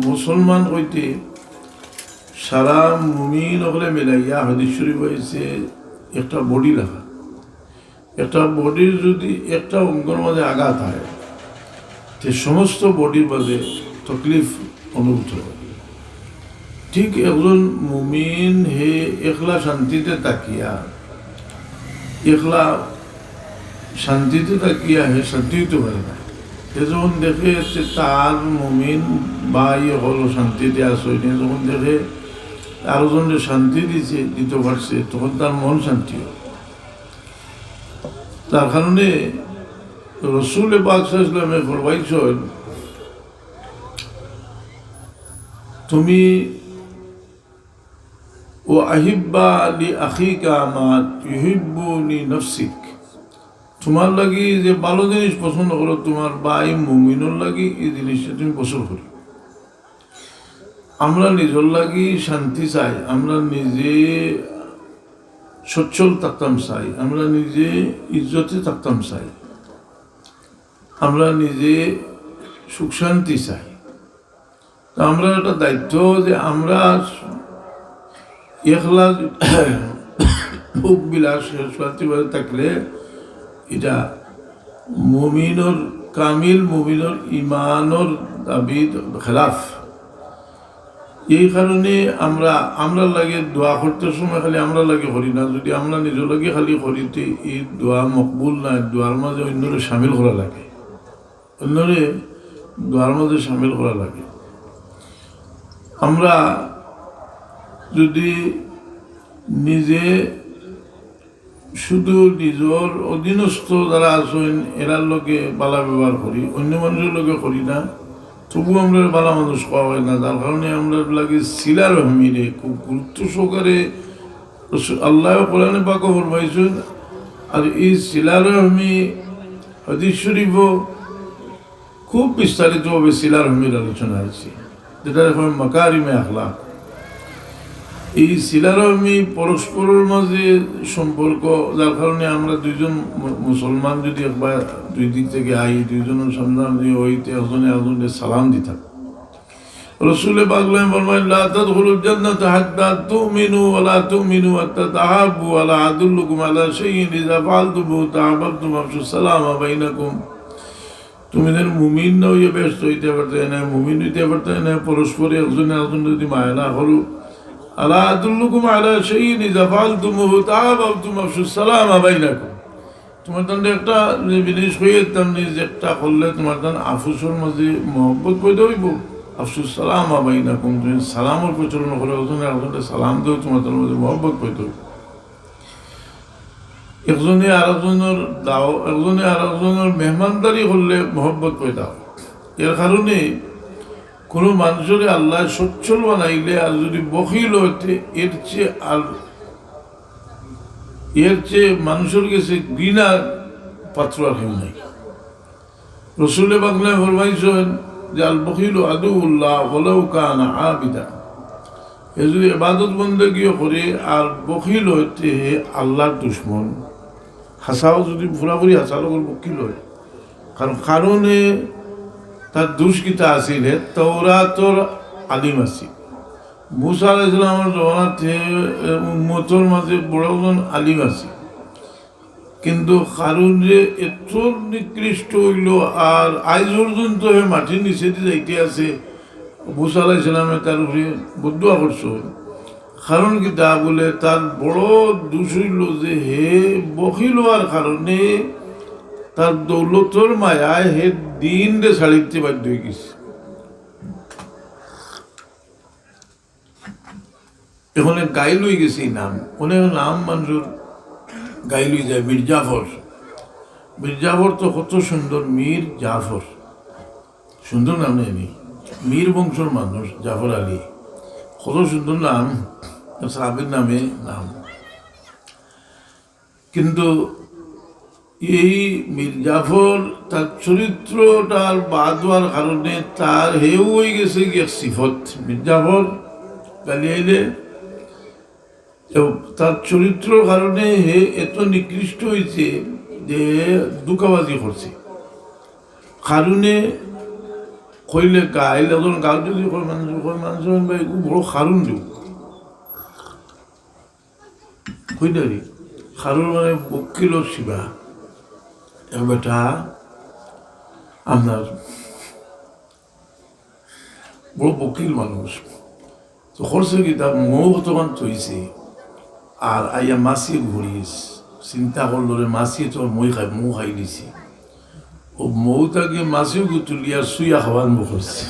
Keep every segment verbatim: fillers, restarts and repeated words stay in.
মুসলমান কইতে সারা মুমিন অকলে মিলাইয়া হাদিস শরীফ অইছে একটা বডি লেখা। একটা বডির যদি একটা অঙ্গর মাঝে আঘাত অয়, তে সমস্ত বডির মাঝে তকলিফ অনুভূত অয়। ঠিক একজন মুমিন হে একলা শান্তিতে থাকিয়া, একলা শান্তিতে থাকিয়া হে শান্তি অইতে পারে না। হে যখন দেখে যে তার মুমিন ভাই অকল শান্তিতে আছইন, হে যখন দেখে আরো জনরে শান্তি দিছে, দিতে পারছে, তখন তার মন শান্তি অয়। যার কারণে রসুল পাক সাল্লাল্লাহু আলাইহি ওয়াসাল্লামে ফরমাইছইন, তুমি "ওয়া আহিব্বা লি আখিকা মা ইউহিব্বু লি নাফসিক।" তোমার লাগি যে ভালো জিনিস পছন্দ করো, তোমার ভাই মুমিনর লাগি এই জিনিসটা তুমি পছন্দ করো। আমরা নিজর লাগি শান্তি চাই, আমরা নিজে সচ্ছল থাকতাম চাই, আমরা নিজে ইজ্জতে থাকতাম চাই, আমরা নিজে সুখ শান্তি চাই। তো আমরা একটা দায়িত্ব যে আমরা একলা ভোগ বিলাস শান্তি বাদে থাকলে এটা মুমিনর, কামিল মুমিনর ইমানর দাবির খেলাফ। এই কারণে আমরা, আমরা লাগে দোয়া করতে সময় খালি আমরা লাগে করি না, যদি আমরা নিজর লাগে খালি করি, তে এই দোয়া মকবুল নায়, দোয়ার মাঝে অন্যরে শামিল করা লাগে। অন্যরে দোয়ার মাঝে শামিল করা লাগে। আমরা যদি নিজে শুধু নিজর অধীনস্থ যারা আছইন, এরার লগে ভালা ব্যবহার করি, অন্য মানুষর লগে করি না, তবু আমরা ভালা মানুষ কওয়া অয় না, যার কারণে আমরা লাগে সিলা রহমিরে খুব গুরুত্ব সহকারে রসু-, আল্লাহ কোরআনে পাকো ফরমাইছইন। আর এই সিলা রহমি হাদিস শরীফও খুব বিস্তারিতভাবে সিলা রহমির আলোচনা আছে, যেটা এখন মাকারিমে আখলাক। এই সিলা রহমি পরস্পরর মাঝে সম্পর্ক, যার কারণে আমরা দুইজন মু-, মুসলমান যদি একবার দুই দিক থেকে আই, দুইজনের সামনাসামনি অইতে একজনে একজনকে সালাম দিতাম। রসুলে পাক ফরমাইন, "লা তাদখুলুল জান্নাতা হাত্তা তুমিনু ওয়া লা তুমিনু হাত্তা তাহাব্বু, আলা আদুল্লুকুম আলা শাইইন ইযা ফাআলতুমুহু তাহাবাবতুম, আফশুস সালামা বাইনাকুম।" তুমি যেন মুমিন না অইয়া বেহেশত অইতে পারতায় না, মুমিন অইতে পারতায় না, পরস্পরে একজনে একজন যদি মায়া না করো। আলা আদুল্লুকুম আলা শাইইন ইযা ফাআলতুমুহু তাহাবাবতুম, আফশুস সালামা বাইনাকুম। তোমার তান একটা যে জিনিস কইতাম নি, যে একটা করলে তোমার তান আফুসর মাঝে মহব্বত পয়দা অইবো। আফশুস সালামা বাইনাকুম, তুমি সালামর প্রচলন করো, একজনে একজনরে সালাম দেও, তোমার তান মাঝে মহব্বত পয়দা অইবো। একজনে আরকজনর দাও, একজনে আরকজনর মেহমানদারি করলে মহব্বত পয়দা অয়। এর কারণে কোনো মানুষরে আল্লায় সচ্ছল বানাইলে আর যদি বখিল অয়, তে এর চেয়ে আর, এর চেয়ে মানুষর গেছে ঘৃণার পাত্র আর কেউ নাই। রসুলে পাক ফরমাইছইন যে, "আল বখিলু আদুউল্লাহ ওয়ালাউ কানা আবিদা।" হে যদি ইবাদত বন্দেগিও করে আর বখিল অয়, তে হে আল্লাহর দুশমন। হাছাও যদি পুরাপুরি হাছা লগর বখিল অয়, কারণ কারণে তার দুষ কিতা আছিল? হে তওরাতর আলিম আছিল, মুসা আলাইহিস সালামর জমানাত হে, এ, উম্মতর মাঝে বড় একজন আলিম আছিল। কিন্তু কারুন যে এত নিকৃষ্ট অইলো, আর আইজ পর্যন্ত হে মাটির নিচেদি যাইতে আছে। মুসা আলাইহিস সালামে তার উপরে বদদোয়া করছইন। কারণ কিতা বুলে, তার বড় দুষ অইলো যে হে বখিল অওয়ার কারণে তার দৌলতর মায়ায় হে দ্বীনরে ছাড়িতে বাধ্য অইগেছে। এখন গাইল অইগেছে ই নাম, অনেক নাম মানুষর গাইল অইযায়। মীর জাফর, মীর জাফর তো কত সুন্দর, মীর জাফর, সুন্দর নাম নায়নি? মীর বংশর মানুষ জাফর আলী, কত সুন্দর নাম, সাহাবীর নামে নাম। কিন্তু এই মীর জাফর তার চরিত্রটার বাদ অওয়ার কারণে তার হেউ অইগেছে গিয়া এক সিফত। মীর জাফর গালি আইলে এবং তার চরিত্রর কারণে হে এত নিকৃষ্ট অইছে যে ধোঁকাবাজি করছে। কারণে কইলে গাইল, এখন গাঁও যদি কয় মানুষ, কয় মানুষ, কয় ভাই, ও বড় খারুন রে। কই না রে? খারুন মানে বকিলর সিবা। এক বেটা আপনার বড় বকিল মানুষ। তো করছে কি, তার মৌ তখন থইছে, আর আইয়া মাছি ঘুরিস, চিন্তা করলো রে, মাছি তোর মই খাই, মৌ খাই দিছে। ও মৌটাকে মাছিগু তুলিয়া সুইয়া খাওয়া আরম্ভ করছে।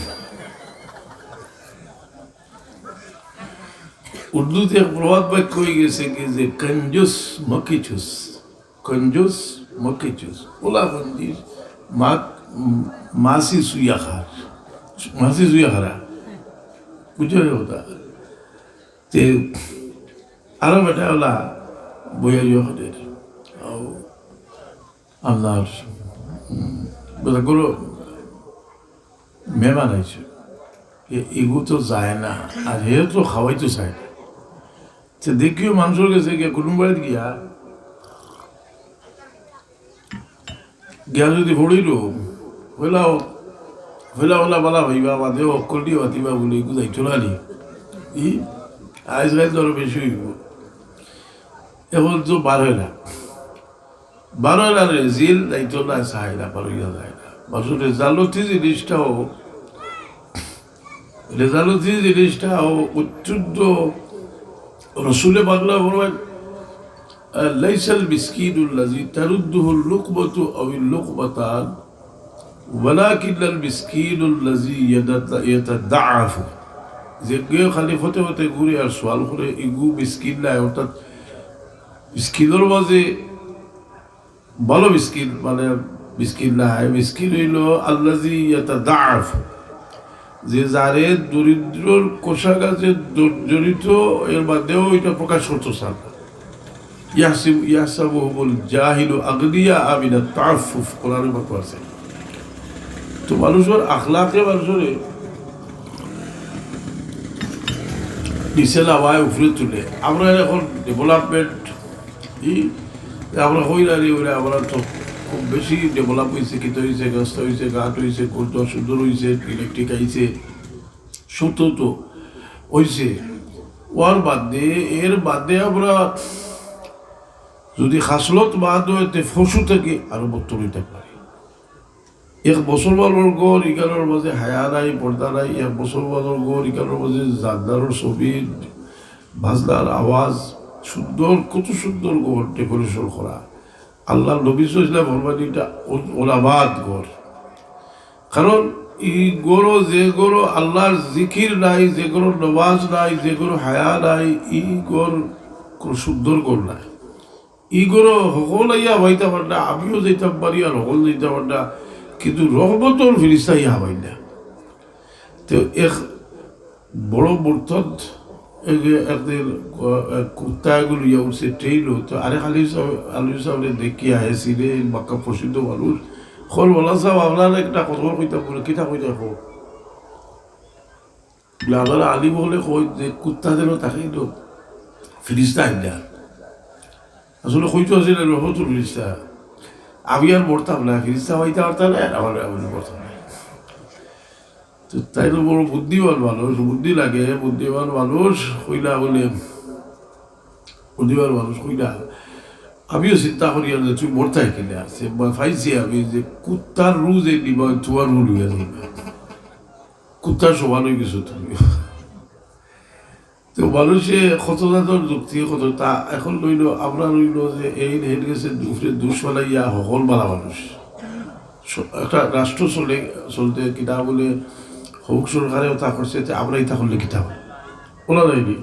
উর্দুতে এক প্রবাদ বাক্য হয়ে গেছে কি যে, "কঞ্জুস মকিচুস, কঞ্জুস মকিচুস।" ওলা কঞ্জুস, মা-, মাছি সুইয়া খার, মাছি সুইয়া খারা। বুঝছো নি কথা? তে আরো বেটা ওলা বইয়া ইয়ে করে। ও, আল্লাহর, উম, বেটা গুলো মেহমান আইছে। এ-, এগু তো যায় না, আর হে তো খাওয়াইতে চায় না। তে দেখিও মানুষর গেছে গিয়া, কুটুম বাড়িত গিয়া, গিয়া যদি পড়িল, হইলা, হইলা, হইলা, বালা ভাইবা, বাদে অক্কল দিয়ে বাতিবা বলে, এগু যাইতো না নি। ই, আইজকাল তো আরো বেশি হইব। এখন তো বার হয় না। বার হয় না রে, জিল যাইতো না, চায় না, বার হইয়া যায় না। মানুষের রেজালতি জিনিসটাও, রেজালতি জিনিসটাও অত্যন্ত রসুলে পাগলা ফরমায়, "লাইসাল মিসকিনুল্লাযী তারুদ্দুহুল লুকমাতু আউল লুকমাতান, ওয়ালাকিন্নাল মিসকিনুল্লাযী ইয়াতাদা-, ইয়াতাদাআফু।" যে কেউ খালি ফতে ফতে ঘুরে আর সওয়াল করে, ইগু মিসকিন নায়, অর্থাৎ মিসকিনর মাঝে ভালো মিসকিন, মানে, মিসকিন নায়, মিসকিন হইল আল্লাযী ইয়াতাদাআফু, যে যারে দরিদ্রর কোষাগারে জর্জরিত, এর বাদেও এটা প্রকাশ করতে চান না। ইয়াহসিব-, ইয়াহসাবুহুমুল জাহিলু আগনিয়া মিনাত তাআফফুফ, কোরআনে পাক আছে। তো মানুষের আখলাকে মানুষের নিচে লাভায় উপরে তুলে। আমরা এখন ডেভেলপমেন্ট, ই, আমরা হই না রে, ওরা আমরা তো খুব বেশি ডেভেলপ হইছে, কিতা হইছে, রাস্তা হইছে, ঘাট হইছে, গুরুদ্বার সুন্দর হইছে, ইলেকট্রিক আইছে, সুতো তো হইছে। ওর বাদে, এর বাদে আমরা যদি খাসলত বাদ হয়, তে পশু থেকে আরো বদতর হইতে পারে। এক মুসলমানর ঘর, ইখানর মাঝে হায়া নাই, পর্দা নাই, এক মুসলমানর ঘর, ইখানর মাঝে জান্নাতর ছবি, বাজনার আওয়াজ, সুন্দর, কত সুন্দর ঘর ডেকোরেশন করা। আল্লাহর নবী সাল্লাল্লাহু আলাইহি ওয়াসাল্লাম ফরমাইন, এটা ও-, ওলামাত ঘর। কারণ ই ঘরো, যে ঘরো আল্লাহর জিকির নাই, যে ঘরো নমাজ নাই, যে ঘরো হায়া নাই, ই ঘর কোনো সুন্দর ঘর নাই। ই ঘরো হকল আইয়া হামাইতা পারে না, আমিও যাইতাম পারি আর হকল যাইতা পারে না, কিন্তু রহমতর ফিরিস্তা আইয়া হামাইন না। তো এক বড় মুরতাদ, এই যে একদিন, আহ, কুত্তা এগু লইয়া উঠছে ট্রেইনো, তো আরেক আলিম সাহেব, আলিম সাহেবরে দেখিয়া আইছি রে, বাক্কা প্রসিদ্ধ মানুষ। কইল, "মৌলানা সাহেব, আপনার একটা কথা কইতাম বলে, কিতা কইতা কও?" বলে, "আমার আলিম অকলে কইন যে কুত্তা যেন থাকে তো ফিরিস্তা আইন না।" আসলে কইতো আছে না রহমতুল ফিরিস্তা। আমি আর মরতাম না, ফিরিস্তা হইতে পারতাম না, আর আমার আমি মরতাম না। তো তাই তো বড় বুদ্ধিমান মানুষ, বুদ্ধি লাগে, বুদ্ধিমান মানুষ, কইলা বলে, বুদ্ধিমান মানুষ কইলা, আমিও চিন্তা করি আর যে তুই মরতাই কিনা, সে বা-, পাইছি আমি যে কুত্তার রু যে নিবা, তোমার রু লইয়া যাইবা। কুত্তার সমান হয়ে গেছো তুমি। তো মানুষে কত জাতর যুক্তি, কত তা এখন লইল, আমরা লইল যে এই হেড গেছে উপরে দুষ ফালাইয়া হকল বালা মানুষ। স-, একটা রাষ্ট্র চলে, চলতে কিতা বলে, হউক সরকারে ওটা করছে, তে আমরা ইটা করলে কিতা হয়? ওলা নাইনি।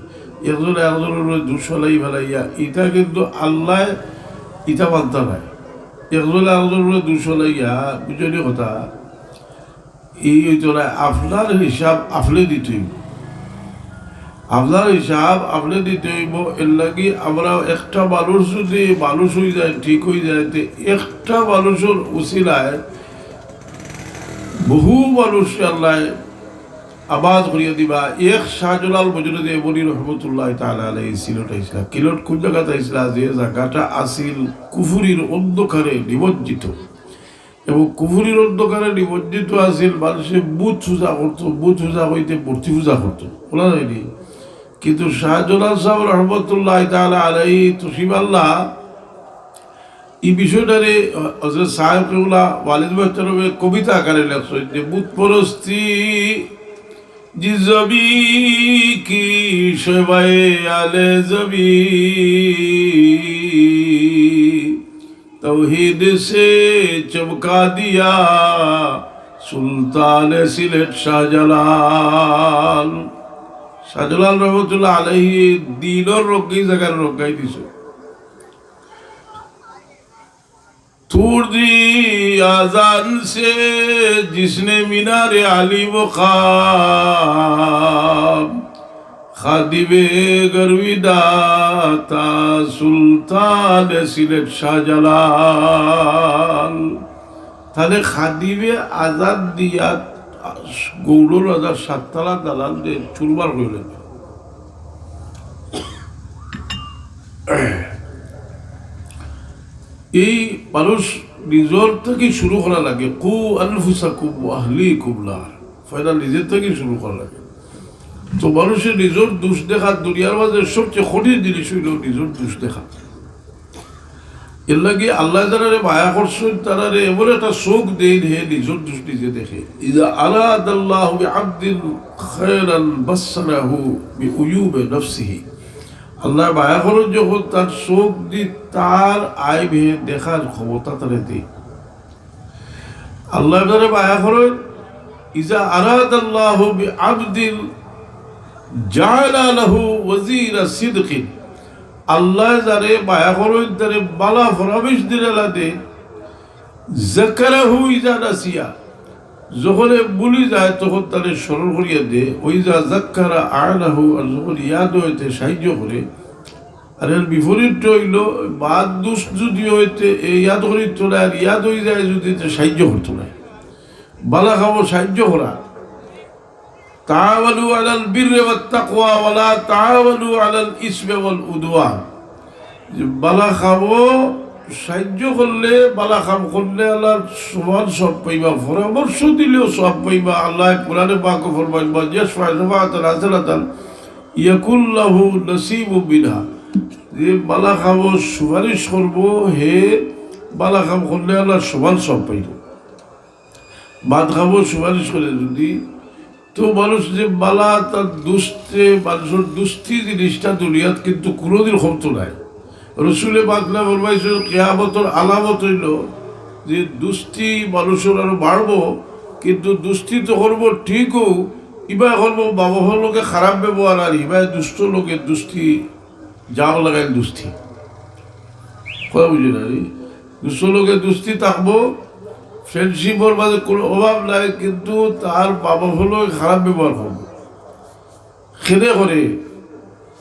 একজনে একজনর উপরে দুষ ফালাই ফালাইয়া, ইটা কিন্তু আল্লায় ইটা মানতা নাই। একজনে একজনর উপরে দুষ ফালাইয়া, বুঝলি কথা? এই হইতো না, আপনার হিসাব আপনে দিতে হইব। আপনার হিসাব আপনে দিতে হইব। এর লাগি আমরা একটা মানুষ যদি মানুষ হয়ে যায়, ঠিক হয়ে যায়, তে একটা মানুষের উসিলায় বহু মানুষ আল্লায় আবাদ করিয়া দিবা। এক শাহজালাল মজনুদ্দিন এবনী রহমতুল্লাহ তাআলা আলাইহি সিলেট আইসলা। কিলট কোন জায়গাত আইসলা? যে জায়গাটা আছিল কুফুরির অন্ধকারে নিমজ্জিত। এবং কুফুরির অন্ধকারে নিমজ্জিত আছিল। মানুষে বুত পূজা করতো, বুত পূজা কইতে মূর্তি পূজা করতো, বলা যায়নি? কিন্তু শাহজালাল সাহেব রহমতুল্লাহ তাআলা আলাইহি তশরিফ আনলা, এই বিষয়টারে হযরত সাহেব কিবলা ওয়ালিদ মোহতরমে কবিতা আকারে লেখছেন যে বুতপরস্তি جس زمین کی شعبۂ اہل زمین، توحید سے چمکا دیا سلطان سلیٹ شاہجلال۔ শাহজালাল রহমতুল্লাহ আলাইহি দিনর রঙেই জাগার রঙাই দিছে। طور دی اذان سے جس نے مینار عالی مقام خادم گرویدہ تھا سلطان سلیٹ شاہجلال۔ তাইলে খাদিমে আজান দিয়া গৌড়র রাজার সাততলা দালানরে চুরমার করিলাইল। এই মানুষ নিজর থাকি শুরু করা লাগে, কু আনফুসাকুম ওয়া আহলিকুম নার। পয়লা নিজর থাকি শুরু করা লাগে। তো মানুষে নিজর দোষ দেখা, দুনিয়ার মাঝে সবচেয়ে কঠিন জিনিস অইলো নিজর দোষ দেখা। এর লাগি আল্লায় যারারে মায়া করছইন, তারারে এমন একটা চোখ দেইন, হে নিজর দোষ নিজে দেখে। ইজা আরাদাল্লাহু বিআবদিন খায়রান বাসসারাহু বিউয়ুবি নাফসিহি। আল্লায় মায়া করইন যখন, তার চোখ দি তার আইব হে দেখার ক্ষমতা তারে দেইন। আল্লায় যারারে মায়া করইন, ইজা আরাদাল্লাহু বিআবদিন জাআলা লাহু ওয়াজিরা সিদকিন। আল্লায় যারে মায়া করইন, তারে বালা ফরমাইশ দিলাইলা দেইন। যাক্কারাহু ইজা নাসিয়া, যখন হে ভুলি যায়, তখন তারে স্মরণ করিয়া দেয়। ওয়া ইজা যাক্কারা আআনাহু, আর যখন ইয়াদ অয় তে সাহায্য করে। আর এর বিপরীতটা অইলো, বাদ দোষ যুদি অয় তে এ ইয়াদ করিতো নায়, আর ইয়াদ অই যায় যুদি তে সাহায্য করতো নায়। বালা কামো সাহায্য করা। তাআওয়ানু আলাল বিররি ওয়াত তাকওয়া ওয়া লা তাআওয়ানু আলাল ইসমি ওয়াল উদওয়ান। যে বালা কামো সাহায্য করলে, বালা কাম করলে আল্লার সমান সওয়াব পাইবা, পরামর্শ দিলেও সওয়াব পাইবা। আল্লায় কোরআনে পাকো ফরমাইন, মান ইয়াশফা শাফাআতান হাসানাতান ইয়াকুন লাহু নাসিবুম মিনহা। যে বালা কামো সুপারিশ করবো, হে বালা কাম করলে আল্লার সমান সওয়াব পাইবো। বাদ খাবো সুপারিশ করে যদি, তো মানুষ যে বালা তার দুস্তে, মানুষর দুস্তি জিনিসটা দুনিয়াত কিন্তু কোনোদিন কমতো নায়। রসুলে পাক ফরমাইছইন, কিয়ামতর আলামত অইলো যে দুস্তি মানুষর আরো বাড়বো, কিন্তু দুস্তি তো করবো ঠিকও, ইবায় করবো বাবা মার লগে খারাপ ব্যবহার, আর ইবায় দুস্ত লগে দুস্তি, জাম লাগাইল দুস্তি। কথা বুঝি না নি? দুস্ত লগে দুস্তি থাকবো, friendship-র মাঝে কোনো অভাব নাই, কিন্তু তার বাবা মার লগে খারাপ ব্যবহার করবো। কেনে করে?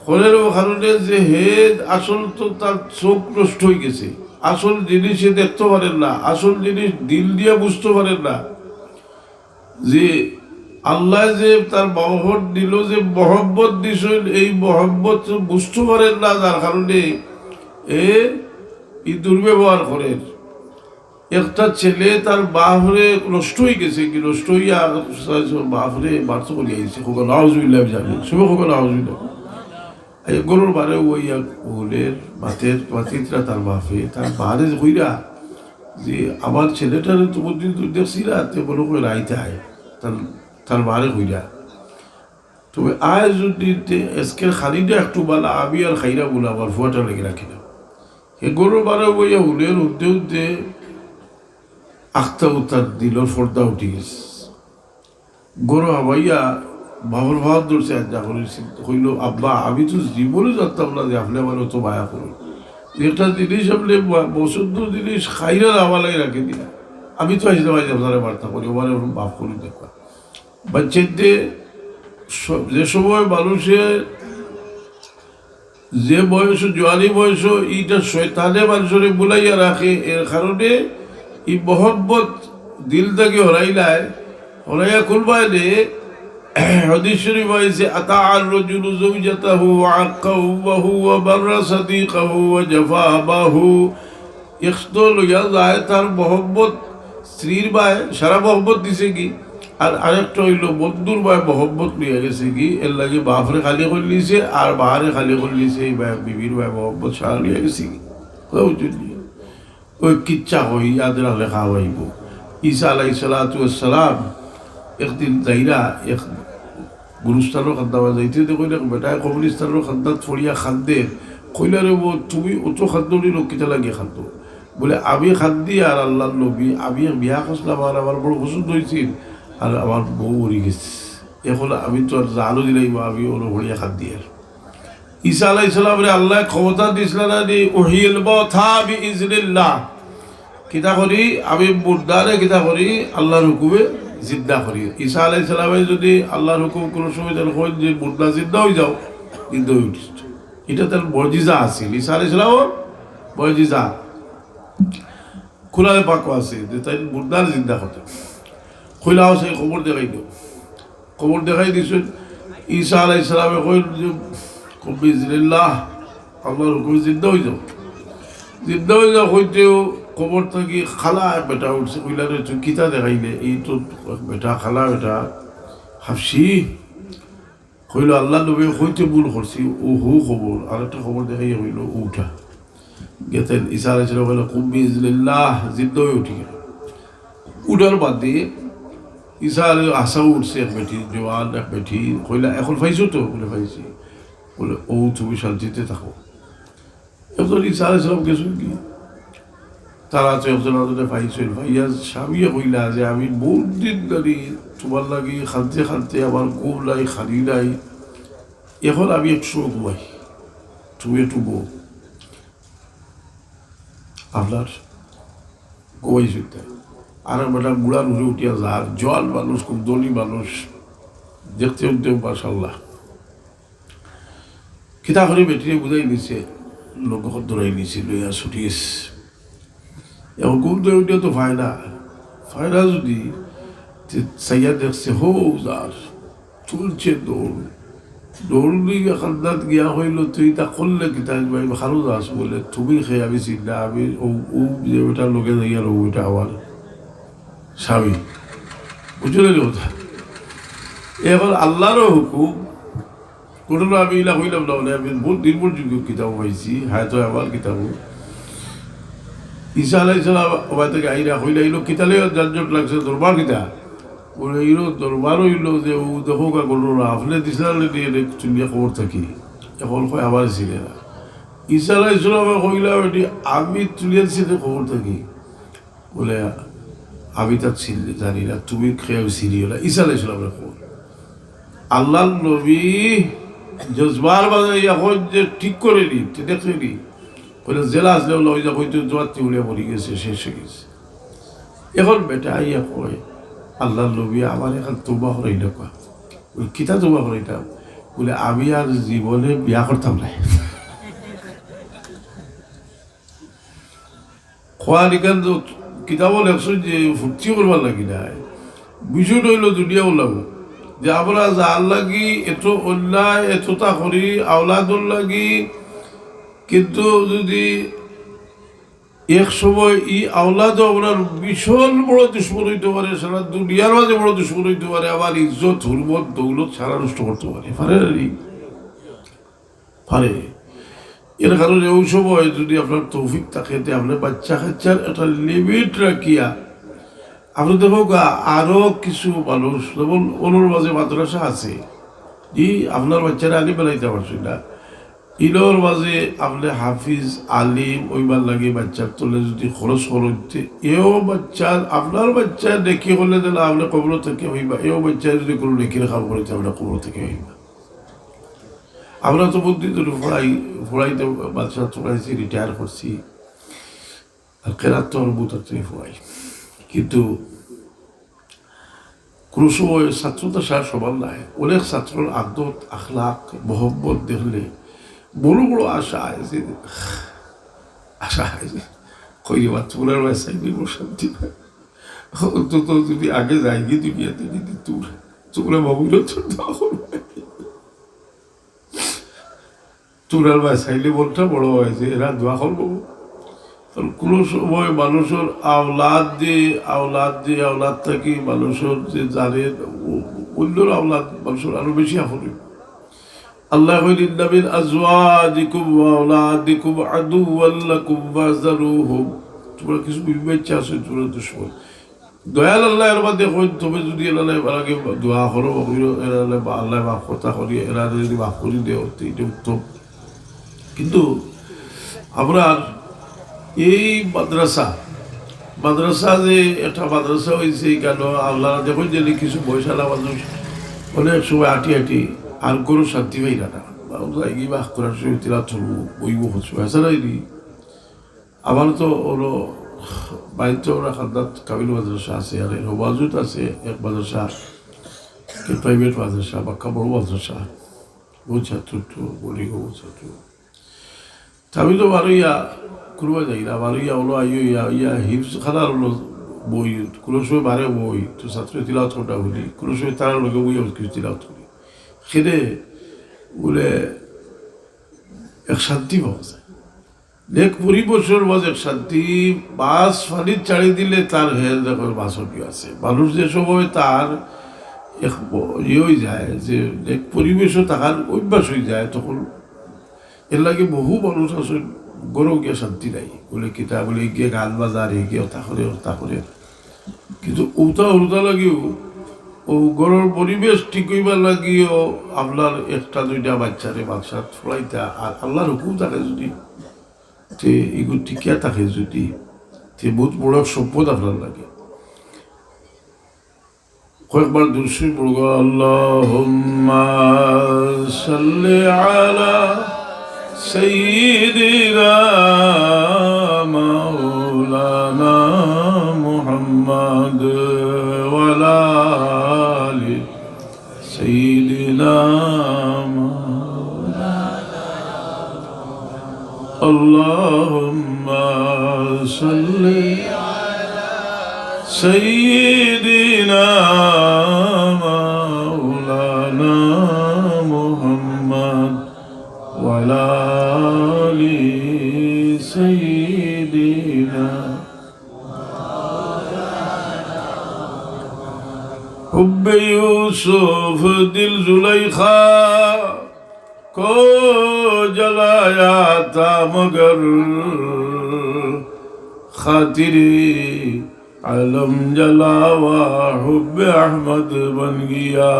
করের ও কারণে যে হে আসল তো তার চোখ নষ্ট অই গেছে, আসল জিনিস হে দেখতো পারের না, আসল জিনিস দিল দিয়া বুঝতো পারের না। যে আল্লায় যে তার বাবা মার দিলো যে মহব্বত দিছইন, এই মহব্বত বুঝতো পারের না, যার কারণে এ ই দুর্ব্যবহার করের। একটা ছেলে তার বাপরে নষ্ট অই গেছে, কি নষ্ট অইয়া বাপরে মারতো করি আইছে, কউক্কা নাউজুবিল্লাহ, আমি জানি, সবে কউক্কা নাউজুবিল্লাহ। এক ঘরর বারে অইয়া হুলের, মাতের, মাতিত্রা তার বাপে, তার বারে কইরা যে, "আমার ছেলেটারে তো কোনদিন তো দেখছি না, তে মনে করে রাইতে আয়।" তার, তার বারে কইরা, "তবে আয় যদি তে আজকের খানিটা একটু বালা, আমি আর খাইরা বলে আমার ফুয়াটা লেগে রাখি না।" এক ঘরর বারে অইয়া হুলের, হুনতে হুনতে আখতা উতার দিলর পর্দা উঠি গেছে। ঘরো হামাইয়া বাবার পাও ধরছে, আঞ্জা করি কইলো, "আব্বা, আমি তো জীবনে জানতাম না যে আপনে আমার অত মায়া করইন। একটা জিনিস আপনে ব-, পছন্দ জিনিস খাইরা আমার লাগি রাখি দিলা। আমি তো আইসলাম আইজ আপনারে বার্তা করি, আমারে এখন মাফ করি দেখবা।" বাচ্চাদের স-, যে সময় মানুষে যে বয়স, জোয়ানি বয়স, ইটা শয়তানে মানুষরে বুলাইয়া রাখে, এর কারণে ই মহব্বত দিল থাকি হরাইলায়, হরাইয়া কুলবায় দে। হাদিস শরীফ আইছে, "আতাআর রাজুলু যাওজাতাহু ওয়া আক্কা উম্মাহু ওয়া বাররা সাদিকাহু ওয়া জাফা আবাহু।" এক তো লইয়া যায় তার মহব্বত স্ত্রীর বায় সারা মহব্বত দিছে কি, আর আরেকটা অইলো বন্ধুর বায় মহব্বত লইয়া গেছে কি, এর লাগি বাপরে খালি করিলিছে আর বারে খালি করিলিছে, এই বায় বিবির বায় মহব্বত সারা লইয়া গেছে কি। কথা বুঝছইন নি? অউ কিচ্ছা কই, ইয়াদ রাখলে কাম আইবো। ঈসা আলাইহিস সালাতু ওয়াস সালাম একদিন যাইরা এক গুরুস্থানর কান্দাত যাইতে দেখইন এক বেটায় কবরস্থানর কান্দাত পড়িয়া কান্দে। কইলা, "রে বা, তুমি অত কান্দো নি, কিতার লাগি কান্দো?" বলে, "আমি কান্দি আর আল্লার নবী, আমি এক বিয়া করছিলাম আর আমার বড় পছন্দ অইছিল, আর আমার বউ মরি গেছে। এখন আমি তো আর জানও দিলাইমু, আমি অনো পড়িয়া কান্দি।" আর ঈসা আলাইহিস সালামরে আল্লায় ক্ষমতা দিছলা না নি, "উহয়িল মাউতা বিইজনিল্লাহ।" কিতা করি? আমি মুর্দারে কিতা করি? আল্লার হুকুমে জিন্দা করি। ঈসা আলাইহিস সালামে যদি আল্লার হুকুম কুনু সময় তাইন কইন যে, "মুর্দা জিন্দা অই যাও", জিন্দা অই উঠছে। ইটা তান মুজিজা আছিল, ঈসা আলাইহিস সালামর মুজিজা। কোরআনে পাকো আছে যে তাইন মুর্দারে জিন্দা করতা। কইলা, "আও, সেই কবর দেখাই দেও।" কবর দেখাই দিছইন। ঈসা আলাইহিস সালামে কইন যে, "কুম বিইজনিল্লাহ, আল্লার হুকুমে জিন্দা অই যাও।" জিন্দা অই যাও কইতেউ কবর থাকি কালা এক বেটা উঠছে, কইলা, "রে, তুই কিতা দেখাইলে? এই তো বেটা, কালা বেটা, হাবশি।" কইলো, "আল্লার নবীয়ে কইতে ভুল করছি, অউ হউ কবর।" আরেকটা কবর দেখাইয়া কইলো, "উঠা।" গেছেন, ঈসা আলাইহিস সালামে কইলা, "কুম বিইজনিল্লাহ", জিন্দা অই উঠি গেলা। উঠার বাদে ঈসা আলাইহিস সালাম হাছাউ উঠছে এক বেটি, জোয়ান এক বেটি, কইলা, "এখন পাইছো তো?" বলে, "পাইছি।" বলে, "অউ তুমি শান্তিতে থাকো।" একজন ঈসা আলাইহিস সালাম গেছইন কি? তারা তো একজন আরেকজনরে পাইছইন, পাইয়া স্বামীয়ে কইলা যে, "আমি বউত দিন ধরি তুমার লাগি কানতে কানতে আমার ঘুম নাই, খানি নাই, এখন আমি একটু সময় ঘুমাই, তুমি একটু বও।" আপনার ঘুমাইছইন তাই। আর বেটা ঘুড়ার উপরে উঠিয়া যার, জোয়ান মানুষ, খুব ধনী মানুষ, দেখতে শুনতে মাশাআল্লাহ। কিতা করি বেটিরে বুঝাই নিছে, লগে ধরাই নিছে, লইয়া ছুটি গেছে। এখন ঘুম তো উঠিয়া তো পায় না, পায় না যদি, তে চাইয়া দেখছে, হউ যার, তুলছে দৌড়। দৌড় দিয়া কান্দাত গিয়া কইলো, "তুই ইতা করলে কিতা? ভাই, ভালো যাস?" বলে, "তুমি কে, আমি চিনি না, আমি অউ, অউ যে বেটার লগে যাইয়ার অউ বেটা আমার স্বামী।" বুঝছো নি কথা? এখন আল্লারও হুকুম, ঘটনা আমি ইলা কইলাম না, মানে আমি বহুত নির্ভরযোগ্য কিতাব পাইছি, হয়তো আমার কিতাব। ঈসা আলাইহিস সালাম ওবায় থাকি আইরা কইলা, "ইনো কিতা লইয়া ঝঞ্ঝট লাগছে, দরবার কিতা?" বলে, "ইনো দরবার অইলো যে অউ দেখউক্কা ঘটনা, আপনে দিছলা নি এরে তুলিয়া কবর থাকি, এখন কয় আমারে চিনে না।" ঈসা আলাইহিস সালামে কইলা, "বেটি, আমি তুলিয়া দিছি নি কবর থাকি?" বলে, "আমি তা চিনি, জানি না, তুমি কেউ চিনিও না।" ঈসা আলাইহিস সালামরে কও। আল্লার নবী জজবার মাঝে এখন যে ঠিক করে নি, ঠিক দেখে নি, কইলে, "জেলা আসলে ওলা ওই যে কইতে জোয়াত্তি উলিয়া মরি গেছে, শেষ অই গেছে।" এখন বেটা আইয়া কয়, "আল্লার নবী, আমার এখন তওবা করাই না।" কয়, বলে, "কিতা তওবা করাইতাম?" বলে, "আমি আর জীবনে বিয়া করতাম না।" খোয়া লিখান তো কিতাবও লেখছইন যে ফুর্তি করবার লাগি নায়। বিষয়টা অইলো দুনিয়া উলাও। যে আমরা যার লাগি এত অন্যায়, এততা করি, আওলাদর লাগি, কিন্তু যদি এক সময় ই আওলাদও আমরার ভীষণ বড় দুশমন অইতো পারে, সারা দুনিয়ার মাঝে বড় দুশমন অইতো পারে, আবার ইজ্জত, হুরমত, দৌলত সারা নষ্ট করতো পারে। পারে না নি? পারে। এর কারণে ওই সময় যদি আপনার তৌফিক থাকে, তে আপনে বাচ্চা কাচ্চার একটা limit রাখিয়া, আপনে দেখউক্কা, আরো কিছু মানুষ, যেমন ওনর মাঝে মাদ্রাসা আছে, জি, আপনার বাচ্চারে আলিম বানাইতা পারছইন না, ইনর মাঝে আপনে হাফিজ, আলিম অইবার লাগি বাচ্চার তলে যদি খরচ করইন, তে এও বাচ্চার, আপনার বাচ্চার নেকি করলে যেলা আপনে কবর থাকি পাইবা, এও বাচ্চায় যদি কুনু নেকির কাম করে, তে আপনে কবর থাকি পাইবা। আমরা তো বুদ্ধি ধরে পড়াই, পড়াইতে মাদ্রাসা পড়াইছি, retire করছি, আর কেরাত তো আমরা বুতার থেকে পড়াই, কিন্তু কুনু সময় ছাত্রতা সারা সমান নায়। অনেক ছাত্রর আদত, আখলাক, মহব্বত দেখলে বড় বড় আশা আয় যে, আশা আয় যে, কই রে বা, তোমরা ভাই সাইডে বড় শান্তি পায়। অন্তত যদি আগে যাইগি দুনিয়াতে, যদি তোমরা, তোমরা বাবুরা তোর দোয়া করবে। তোমরার বায় চাইলে মনটা বড় অয় যে এরা দোয়া করবো। তো কুনু সময় মানুষর আওলাদ যে, আওলাদ যে, আওলাদ থাকি মানুষর যে জানে, ও-, অন্যর আওলাদ মানুষর আরো বেশি আপন অইবো। আল্লায় কইন, "ইন্না মিন আজওয়াজিকুম ওয়া আওলাদিকুম আদুওয়াল লাকুম ফাহজারুহুম।" তুমরা কিছু বিবি বাচ্চা আছে, তুমরা দুশমন। দয়াল আল্লায় এর মাঝে কইন, "তুমি যুদি এরারে এবার আগে দোয়া করো, এরারে বা-, আল্লায় মাফ কথা করি, এরারে যুদি মাফ করি দেও, তে ইটা উত্তম।" কিন্তু আমরার এই মাদ্রাসা, মাদ্রাসা যে একটা মাদ্রাসা অইছে, কেন আপনারা দেখইন যে কিছু বয়সআলা মানুষ অনেক সময় আটি আটি আর ঘরো শান্তি পাইরা না। আমরা এগিয়ে বাস করার সময় তিলাওয়াত করবো, বইবো, হচ্ছে, এছাড়া এই আমার তো হলো বাড়িতে ওরা খান্দাত কামিল মাদ্রাসা আছে, আর এর হবাজুত আছে এক মাদ্রাসা, প্রাইভেট মাদ্রাসা, বাক্কা বড় মাদ্রাসা, বহু ছাত্র তো, বড়ি বহু ছাত্র। তা আমি তো বারইয়া কুরবা যাই না, বারইয়া হলো আইও ইয়া, ইয়া হিফজ খানার হলো বই, কোনো সময় বারে বই, তো ছাত্র তিলাওয়াত করতে বলি, কোনো সময় তারা লগে বই আমি কিছু তিলাওয়াত করি। সেটা বলে এক শান্তি পাওয়া যায়। নেক পরিবেশর মাঝে এক শান্তি, বাস পানিত ছাড়ি দিলে তার হের দেখো বাসনীয় আছে। মানুষ যে সময় তার এক ব-, ইয়ে হয়ে যায়, যে নেক পরিবেশও থাকার অভ্যাস হয়ে যায়, তখন এর লাগে বহু মানুষ আছে ঘরো গিয়া শান্তি নাই। বলে কিতা, বলে গিয়ে গান বাজার, গিয়ে ওটা করে, ওটা করে। কিন্তু উতা উতা লাগিও, ও ঘরর পরিবেশ ঠিক হইবার লাগিও আপনার একটা দুইটা বাচ্চারে বাদশাহ ফলাইতা, আর আল্লাহর হুকুম থাকে যদি, তে এগু টিকিয়া থাকে যদি, তে বহুত বড় সম্পদ আপনার লাগে। কয়েকবার দুরূদ শরীফ পড়ো, اللهم صل على سيدنا مولانا محمد وعلى آل سيدنا مولانا، اللهم صل على سيدنا مولانا محمد وعلى آل سيدنا। حب یوسف دل زلیخا کو جلایا تھا، مگر خاطر عالم جلا و حب احمد بن گیا۔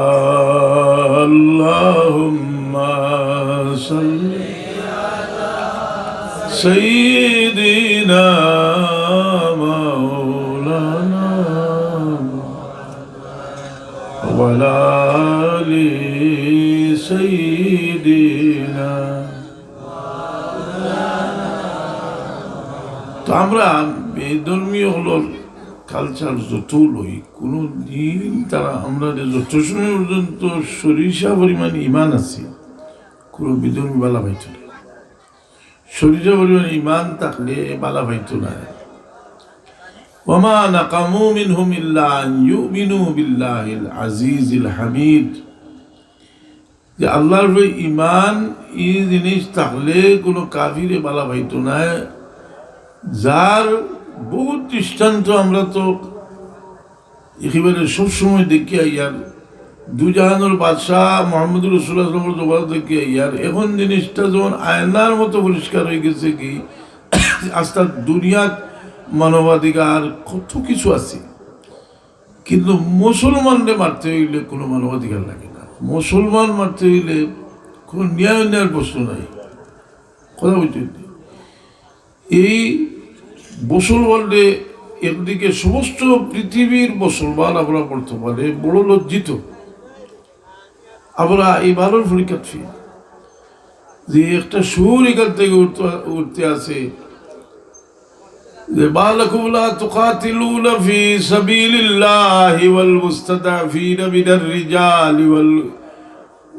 اللهم صل على سيدنا مولانا وعلى آل سيدنا। তো আমরা বিধর্মী অকলর কালচার যত লই, কোনো দিন তারা আমরা যে যত সময় পর্যন্ত সরিষা পরিমাণ ইমান আছে, কোনো বিধর্মী বালা পাইতো না। সরিষা পরিমাণ ইমান থাকলে বালা পাইতো না। وما نقموا منهم إلا أن يؤمنوا بالله العزيز الحميد। যে আল্লাহর উপরে ইমান, এই জিনিস থাকলে কোনো কাফিরে বালা পাইতো না। যার বহুত দৃষ্টান্ত আমরা তো একেবারে সবসময় দেখি আইয়ার, দুজাহানোর বাদশাহ মোহাম্মদুর রসুল্লাহ সাল্লাল্লাহু আলাইহি ওয়াসাল্লামর জমানা দেখি আইয়ার, এখন জিনিসটা যেমন আয়নার মতো পরিষ্কার হয়ে গেছে কি, আস্তা দুনিয়াত মানবাধিকার কত কিছু আছে, কিন্তু মুসলমানরে মারতে হইলে কোনো মানবাধিকার লাগে না, মুসলমান মারতে হইলে কোনো ন্যায় অন্যায়ের প্রশ্ন নাই। কথা বুঝছেন? এই মুসলমানরে একদিকে সমস্ত পৃথিবীর মুসলমান আমরা বর্তমানে বড় লজ্জিত। আমরা এই বারোর পরীক্ষার্থী যে একটা সুর এখান থেকে উঠতে, উঠতে আছে যে ما لكم لا تقاتلون في سبيل الله والمستضعفين من الرجال وال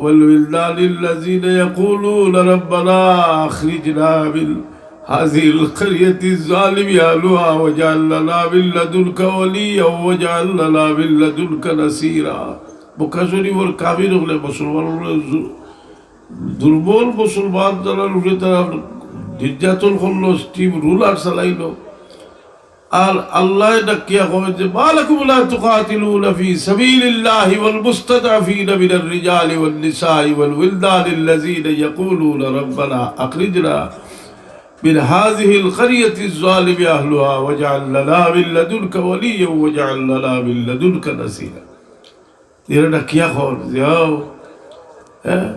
والولدان الذين يقولون ربنا أخرجنا من هذه القرية الظالم أهلها واجعل لنا من لدنك وليا واجعل لنا من لدنك نصيرا। মক্কা শরীফর কাফির অকলে মুসলমান অকলর জু-, দুর্বল মুসলমান যারা রূপে তারা নির্যাতন করলো, স্টিম রুলার চালাইলো। আর আল্লায় ডাকিয়া কয় যে, "মা লাকুম লা তুকাতিলুনা ফি সাবিলিল্লাহি ওয়াল মুস্তাদআফিনা মিনার রিজালি ওয়ান নিসাই ওয়াল উইলদানিল্লাযিনা ইয়াকুলুনা রাব্বানা আখরিজনা মিন হাযিহিল ক্বরিয়াতিজ যালিমি আহলুহা ওয়াজআল লানা মিন লাদুনকা ওয়ালিয়্যান ওয়াজআল লানা মিন লাদুনকা নাসীরা।" এরা ডাকিয়া কয় যে, "ও, হ্যাঁ,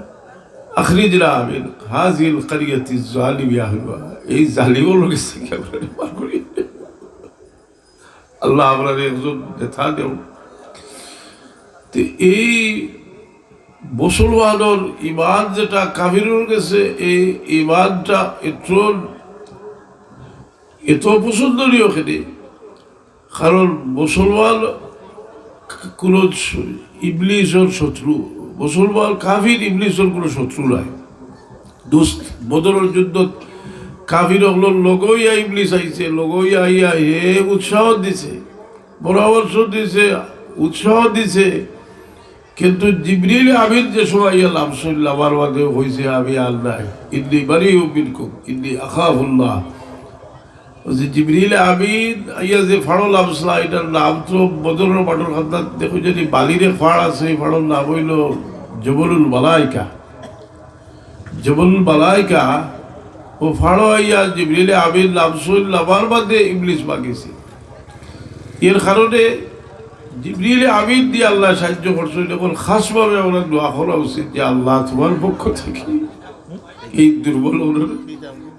আখরিজনা মিন হাযিহিল ক্বরিয়াতিজ যালিমি আহলুহা।" এই জালিম অকলর গেছ থাকি আমরারে বার করি। আল্লাহ, আমরারে একজন নেতা দেও। তে এই মুসলমানর ইমান যেটা কাফিরর গেছে, এই ইমানটা এত, এত অপছন্দনীয় কেনে। কারণ মুসলমান কোনো ইবলিসর শত্রু, মুসলমান কাফির ইবলিসর কোনো শত্রু নায়। দোস্ত, বদরর যুদ্ধত কাফির অকলর লগে অইয়া ইবলিস আইছে, লগে অইয়া আইয়া হে উৎসাহ দিছে, পরামর্শ দিছে, উৎসাহ দিছে। কিন্তু জিবরিল আমিন যে সময় আইয়া লামছইন, লামার বাদে কইছে, "আমি আর নাই, ইন্নী বারিউম মিনকুম, ইন্নী আখাফুল্লাহ।" ওই যে জিবরিল আমিন আইয়া যে ফাড়ো লামছলা, এটার নাম তো বদরর মাঠর কান্দাত দেখো যদি বালির এক ফাড় আছে, এই ফাড়র নাম অইলো জবলুল মালাইকা। জবলুল মালাইকা, ও ফাড়ো আইয়া জিবরিল আমিন লামছইন, লামার বাদে ইবলিস ভাগিছে। এর কারণে জিবরিল আমিন দিয়া আল্লায় সাহায্য করছইন। এখন খাসভাবে আমরা দোয়া করা উচিত যে, "আল্লাহ, তোমার পক্ষ থাকি এই দুর্বল অকলর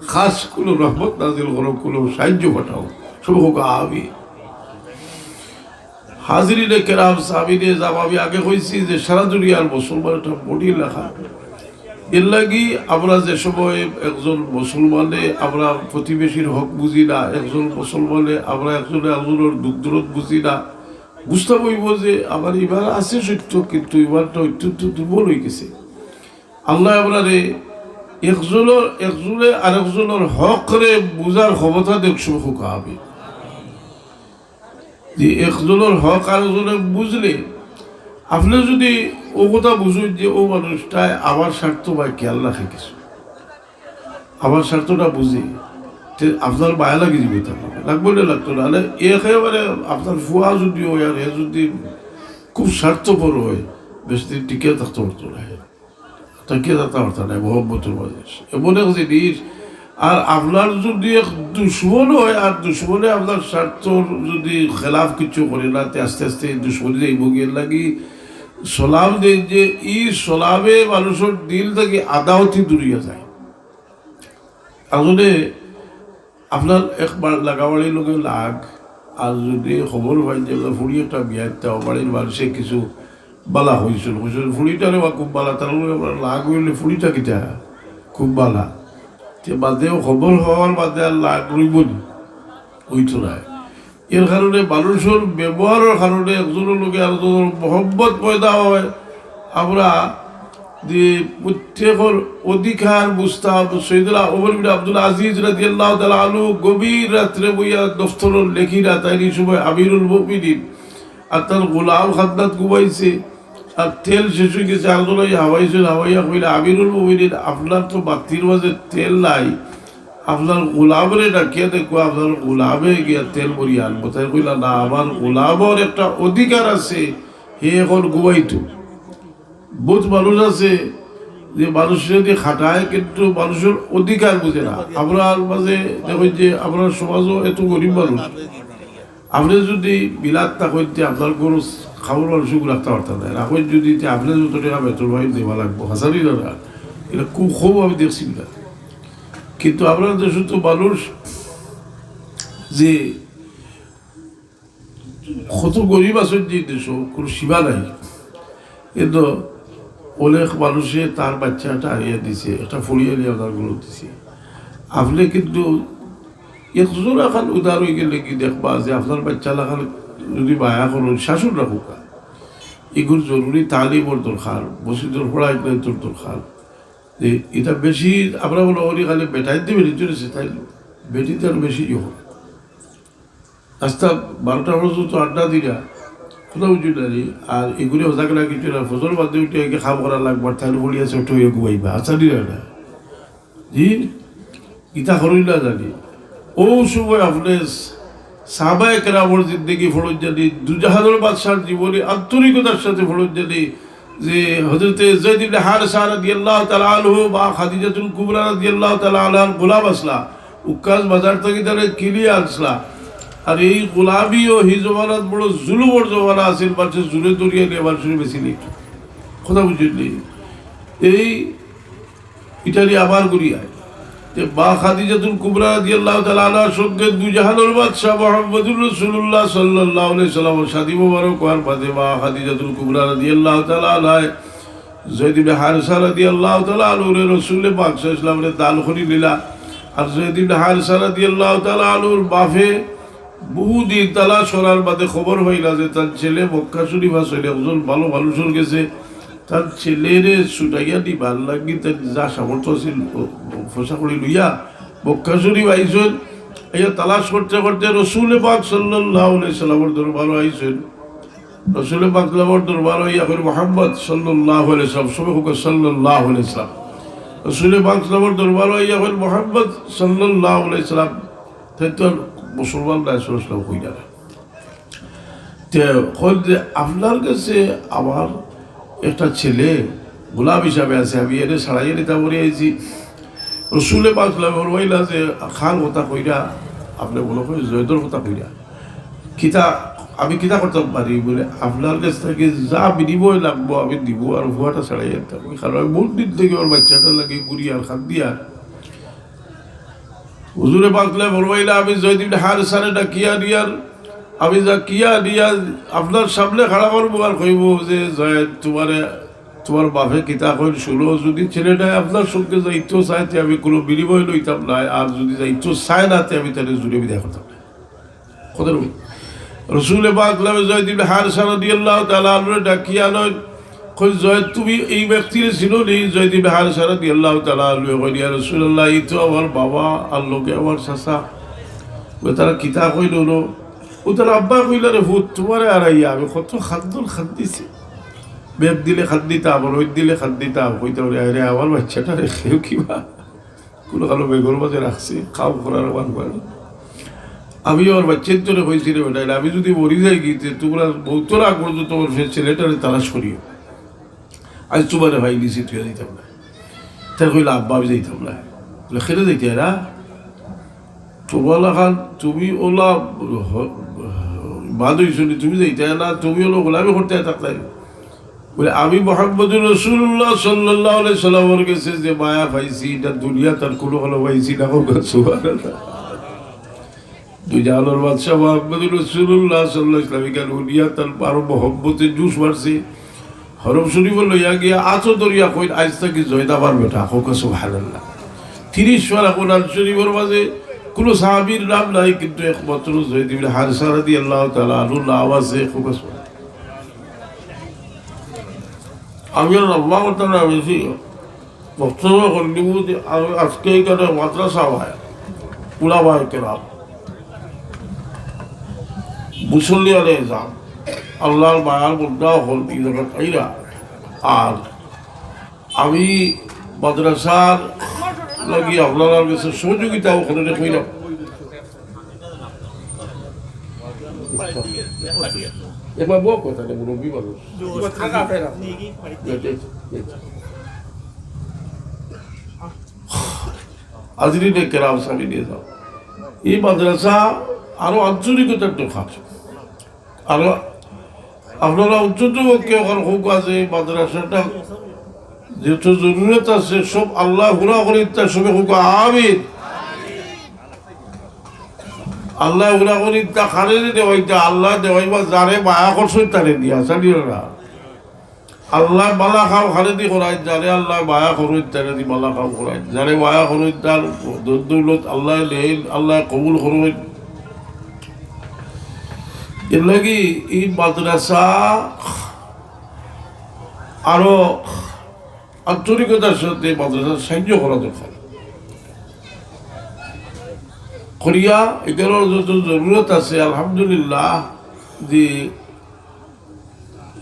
খাস কোনো রহমত নাজিল করো, কোনো সাহায্য পাঠাও।" সব হোক আমি হাজিরিনে কেরাম, সামিনে জাম, আমি আগে কইছি যে সারা দুনিয়ার মুসলমান একটা বডি লেখা। এর লাগি আমরা যে সময় একজন মুসলমানে আমরা প্রতিবেশীর হক বুঝি না, একজন মুসলমানে আমরা একজনে একজনর দুখ দরদ বুঝি না, বুঝতাম অইবো যে আমার ইমান আছে সত্য, কিন্তু ইমানটা অত্যন্ত দুর্বল অইগেছে। আল্লায় আমরারে একজনর, একজনে আরেকজনর হকরে বুঝার ক্ষমতা দেউক, সব হোক আমি। যে একজনর হক আরেকজনে বুঝলে, আপনে যদি ও কথা বুঝইন যে ও মানুষটায় আমার স্বার্থ বা খেয়াল রাখে কিছু, আমার স্বার্থটা বুঝে, তে আপনার মায়া লাগি যাইবো তার লগে। লাগবো না লাগতো না? নাইলে একেবারে আপনার ফুয়া যদি অয় আর হে যদি খুব স্বার্থপর অয়, বেশি দিন টিকিয়া থাকতে পারতো না। তা কি জানতে পারতা না, মহব্বতর মাঝে এমন এক জিনিস। আর আপনার যদি এক দুশমন অয়, আর দুশমনে আপনার স্বার্থর যদি খেলাফ কিছু করে না, তে আস্তে আস্তে এই দুশমনি যাইবো গিয়া। এর লাগি সালাম দেইন যে ই সালামে মানুষর দিল থাকি আদাওয়াতি দূরিয়া যায়। আসলে আপনার একবার লাগাবাড়ির লগে লাগ, আর যদি খবর পাইন যে আপনার ফুড়ি একটা বিয়াত, বাড়ির মানুষে কিছু বালা কইছইন, কইছইন, "ফুড়িটারে বা খুব বালা", তার লগে আপনার লাগ অইলে ফুড়িটা কিতা খুব বালা। তে বাদেও খবর পাওয়ার বাদে আর লাগ রইবো নি, অইতো নায়। এর কারণে মানুষর ব্যবহারর কারণে একজনর লগে আরেকজনর মহব্বত পয়দা অয়। আমরা যে প্রত্যেকর অধিকার বুঝতাম, সৈয়দনা ওমর বিন আব্দুল আজিজ রাদিয়াল্লাহু তাআলা আনহু গভীর রাত্রে বইয়া দফতরর লেখিরা, তাইন ই সময় আমিরুল মুমিনিন, আর তান গোলাম খান্দাত ঘুমাইছে, আর তেল শেষ অইগেছে, আরেকজনে হামাইছইন, হামাইয়া কইলা, "আমিরুল মুমিনিন, আপনার তো বাতির মাঝে তেল নাই, আপনার গোলামরে ডাকিয়া দেখো, আপনার গোলামে গিয়া তেল ভরিয়া আনবো।" তাইন কইলা, "না, আমার গোলামর একটা অধিকার আছে, হে এখন ঘুমাইতো।" বউত মানুষ আছে যে মানুষরে দি খাটায়, কিন্তু মানুষর অধিকার বুঝে না। আমরার মাঝে দেখইন যে আমরার সমাজও এত গরিব মানুষ, আপনে যদি বিলাত থাকইন তে আপনার গরু খাওয়ার মানুষ রাখতা পারতা নায়, রাখইন যদি তে আপনে যত টেকা বেতন পাইন দেওয়া লাগবো, হাজারি না না, এটা খুব কম আমি দেখছি না। কিন্তু আমরার দেশো তো মানুষ যে কত গরিব আছইন যে দেশো, কোনো সীমা নাই। কিন্তু অনেক মানুষে তার বাচ্চাটা হারাইয়া দিছে, একটা ফুড়ি আনিয়া আপনার ঘরো দিছে। আপনে কিন্তু একজন আখান উদার অইগেলে কি দেখবা যে আপনার বাচ্চা লাখান যদি মায়া করইন, শাসন রাখউক্কা। ইগুর জরুরি তালিমর দরকার, মসজিদর পড়াইনর দরকার। যে ইটা বেশি আমরা মনে করি খালি বেটাইন্তে বেটি চলেছে, তাই বেটিন্তে আরো বেশি ইয়ে অয়। আস্তা বারোটা পর্যন্ত আড্ডা দিরা, কথা বুঝি না রে। আর ইগুরে হজাগ না কিছু না, ফজর বাদে উঠে একে কাম করা লাগবার, তাইলে বলি আছে, উঠে হয়ে ঘুমাইবা, আচ্ছা দিরা না। জি, কিতা করইন না জানি। অউ সময় আপনে সাহাবায়ে কেরামর জিন্দেগি পড়ইন জানি, দুজাহানর বাদশার জীবনী আন্তরিকতার সাথে পড়ইন জানি, যে হযরতে যায়েদ ইবনে হারেসা রাদিয়াল্লাহু তাআলা আনহু বা খাদিজাতুল কুবরা রাদিয়াল্লাহু তাআলা আনহার গোলাম আছলা, উক্কাজ বাজার থাকি তারে কিনিয়া আনছলা। আর এই গোলামিও হি জমানাত বড় জুলুমর জমানা আছিল, মানষে জুরে ধরিয়া নিয়া মানষরে বেচিলিতো। কথা বুঝছইন নি? এই ইটারি আবার ঘুরি আয়। তে মা খাদিজাতুল কুবরা রাদিয়াল্লাহু তাআলা আনহার সঙ্গে দুজাহানর বাদশা মুহাম্মদুর রাসূলুল্লাহ সাল্লাল্লাহু আলাইহি সাল্লামর শাদী মোবারক অওয়ার বাদে মা খাদিজাতুল কুবরা রাদিয়াল্লাহু তাআলা আনহায় যায়েদ ইবনে হারেসা রাদিয়াল্লাহু তাআলা আনহুরে রাসূলে পাক সাল্লাল্লাহু আলাইহি ওয়াসাল্লামরে দান করি দিলা। আর যায়েদ ইবনে হারেসা রাদিয়াল্লাহু তাআলা আনহুর বাফে বহুদিন তালাশ করার বাদে খবর পাইলা যে তান ছেলে মক্কা শরীফ আছইন, একজন ভালা মানুষর গেছে তান ছেলেরে ছুটাইয়া নিবার লাগি তান যা সামর্থ্য আছিল, ও, ও, পয়সা কড়ি লইয়া মক্কা শরীফ আইছইন। আইয়া তালাশ করতে করতে রাসূলে পাক সাল্লাল্লাহু আলাইহি সাল্লামর দরবারো আইছইন। রাসূলে পাক সাল্লামর দরবারো আইয়া কইন, "মুহাম্মদ সাল্লাল্লাহু আলাইহি সাল্লাম", সবে কউক্কা সাল্লাল্লাহু আলাইহি সাল্লাম। রাসূলে পাক সাল্লামর দরবারো আইয়া কইন, "মুহাম্মদ সাল্লাল্লাহু আলাইহি সাল্লাম।" তাইন তো আর মুসলমান নায়, সাল্লাল্লাহু আলাইহি সাল্লাম কইরা না। তে কইন যে, "আপনার গেছে আমার একটা ছেলে গোলাম হিসাবে আছে, আমি এরে ছাড়াইয়া নিতাম করি আইছি।" রাসূলে পাক সাল্লাল্লাহু আলাইহি ওয়াসাল্লাম ফরমাইলা যে, "কার কথা কইরা?" আপনে বলে কই, "যায়েদর কথা কইরা।" "কিতা, আমি কিতা করতাম পারি?" বলে, "আপনার গেছ থাকি যা বিনিময় লাগবো আমি দিমু, আর পুয়াটা ছাড়াইয়া নিতাম। কারণ আমি বউত দিন থাকি আমার বাইচ্চাটার লাগি ঘুরি আর কান্দি আর।" হুজুরে পাক সাল্লাল্লাহু আলাইহি ওয়াসাল্লাম ফরমাইলা, "আমি যায়েদ ইবনে হারেসারে ডাকিয়া আনিয়ার, আমি ডাকিয়া আনিয়া আপনার সামনে খাড়া করমু আর কইমু যে, 'যায়েদ, তুমারে তুমার বাফে কিতা কইন হুনো, যুদি ছেলেটায় আপনার সঙ্গে যাইতো চায়, তে আমি কুনু বিনিময় লইতাম নায়, আর যুদি যাইতো চায় না, তে আমি তারে জুরে বিদায় করতাম নায়।'" কথা বলি। রাসূলে পাক সাল্লাল্লাহু আলাইহি ওয়াসাল্লাম যায়েদ ইবনে হারেসা রাদিয়াল্লাহু তাআলা আনহুরে ডাকিয়া আনইন, কইন, "যায়েদ, তুমি এই ব্যক্তিরে চিনো নি?" যায়েদ ইবনে হারেসা রাদিয়াল্লাহু তাআলা আনহু কইন, "ইয়া রাসূলুল্লাহ, ই তো আমার বাবা আর লগে আমার চাচা।" কইন, "তারা কিতা কইন হুনো?" কইন, "তার আব্বায় কইলা রে পুত, তুমারে হারাইয়া আমি কত কান্দন কান্দিছি। মেঘ দিলে কান্দিতাম, রইদ দিলে কান্দিতাম, কইতাম রে, 'আরে আমার বাইচ্চাটারে কেউ কিবা কুনু কালো বেগর মাঝে রাখছে, কাম করার আমার ঘরে।' আমি আমার বাইচ্চাইন্তরে কইছি রে বেটা, আমি যুদি মরি যাইগি, তে তুমরা বউতর আগ পর্যন্ত আমার ছেলেটারে তালাশ করিও। আইজ তুমারে পাইলিছি, তুই যাইতাম নায়।" তাই কইলা, "আব্বা, আমি যাইতাম নায়।" বলে, "কেনে যাইতায় না? তুমার লাখান, তুমি অলা হ-, বাদ অইছো নি, তুমি যাইতায় না, তুমি অলা গোলামি করতায় থাকতায়।" বলে, "আমি মুহাম্মদুর রাসূলুল্লাহ সাল্লাল্লাহু আলাইহি সাল্লামর গেছে যে মায়া পাইছি, ইটা দুনিয়াত আর কুনু কালো পাইছি না।" কউক্কা সুবহানাল্লাহ। দুজাহানর বাদশা মুহাম্মদুর রাসূলুল্লাহ সাল্লাল্লাহু আলাইহি ওয়াসাল্লাম ইখান হুনিয়া তান আরো মহব্বতে জোশ বাড়ছে। হরম শরীফো লইয়া গিয়া আতো ধরিয়া কইন, "আইজ থাকি যায়েদ আমার বেটা।" কউক্কা সুবহানাল্লাহ। তিরিশ পারা কোরআন শরীফর মাঝে কুনু সাহাবীর নাম নাই, কিন্তু একমাত্র যায়েদ ইবনে হারেসা রাদিয়াল্লাহু তাআলা আনহুর নাম আছে। কউক্কা সুবহানাল্লাহ। আমি আর লম্বা করতাম না বেশি। বক্তব্য করলি বুঝি, আমি আজকে ইখানো মাদ্রাসা অয়, উলামায়ে কেরাম, মুসল্লিয়ানে এজাম, আল্লাহর মায়ার বন্দা অকল ই জাগাত আইরা। আর আমি মাদ্রাসার লাগি আপনারার গেছে সহযোগিতা অখান কইরাম। একবার বউ কথা নেই, মুরব্বী মানুষ। হাজিরিনে কেরাম, সামনে নিয়ে যাও। এই মাদ্রাসা আরো আন্তরিকতার দরকার। আরো আপনারা অন্তত পক্ষে অখান কউক্কা যে এই মাদ্রাসাটা যত জরুরত আছে, সব আল্লায় পুরা করি দিতা, সবে কউক্কা আমিন। আল্লায় পুরা করি দিতা, কারে দেওয়াইতা, আল্লায় দেওয়াইবা, যারে মায়া করছইন তারে দিয়া, জানিও না। আল্লায় বালা কাম কারে দি করাইন, যারে আল্লায় মায়া করইন তারে দি বালা কাম করাইন, যারে মায়া করইন তার ধন দৌলত আল্লায় নেইন, আল্লায় কবুল করইন। এর লাগি এই মাদ্রাসা আরো আন্তরিকতার সাথে মাদ্রাসার সাহায্য করা দরকার। করিয়া ইখানো যত জরুরত আছে, আলহামদুলিল্লাহ, যে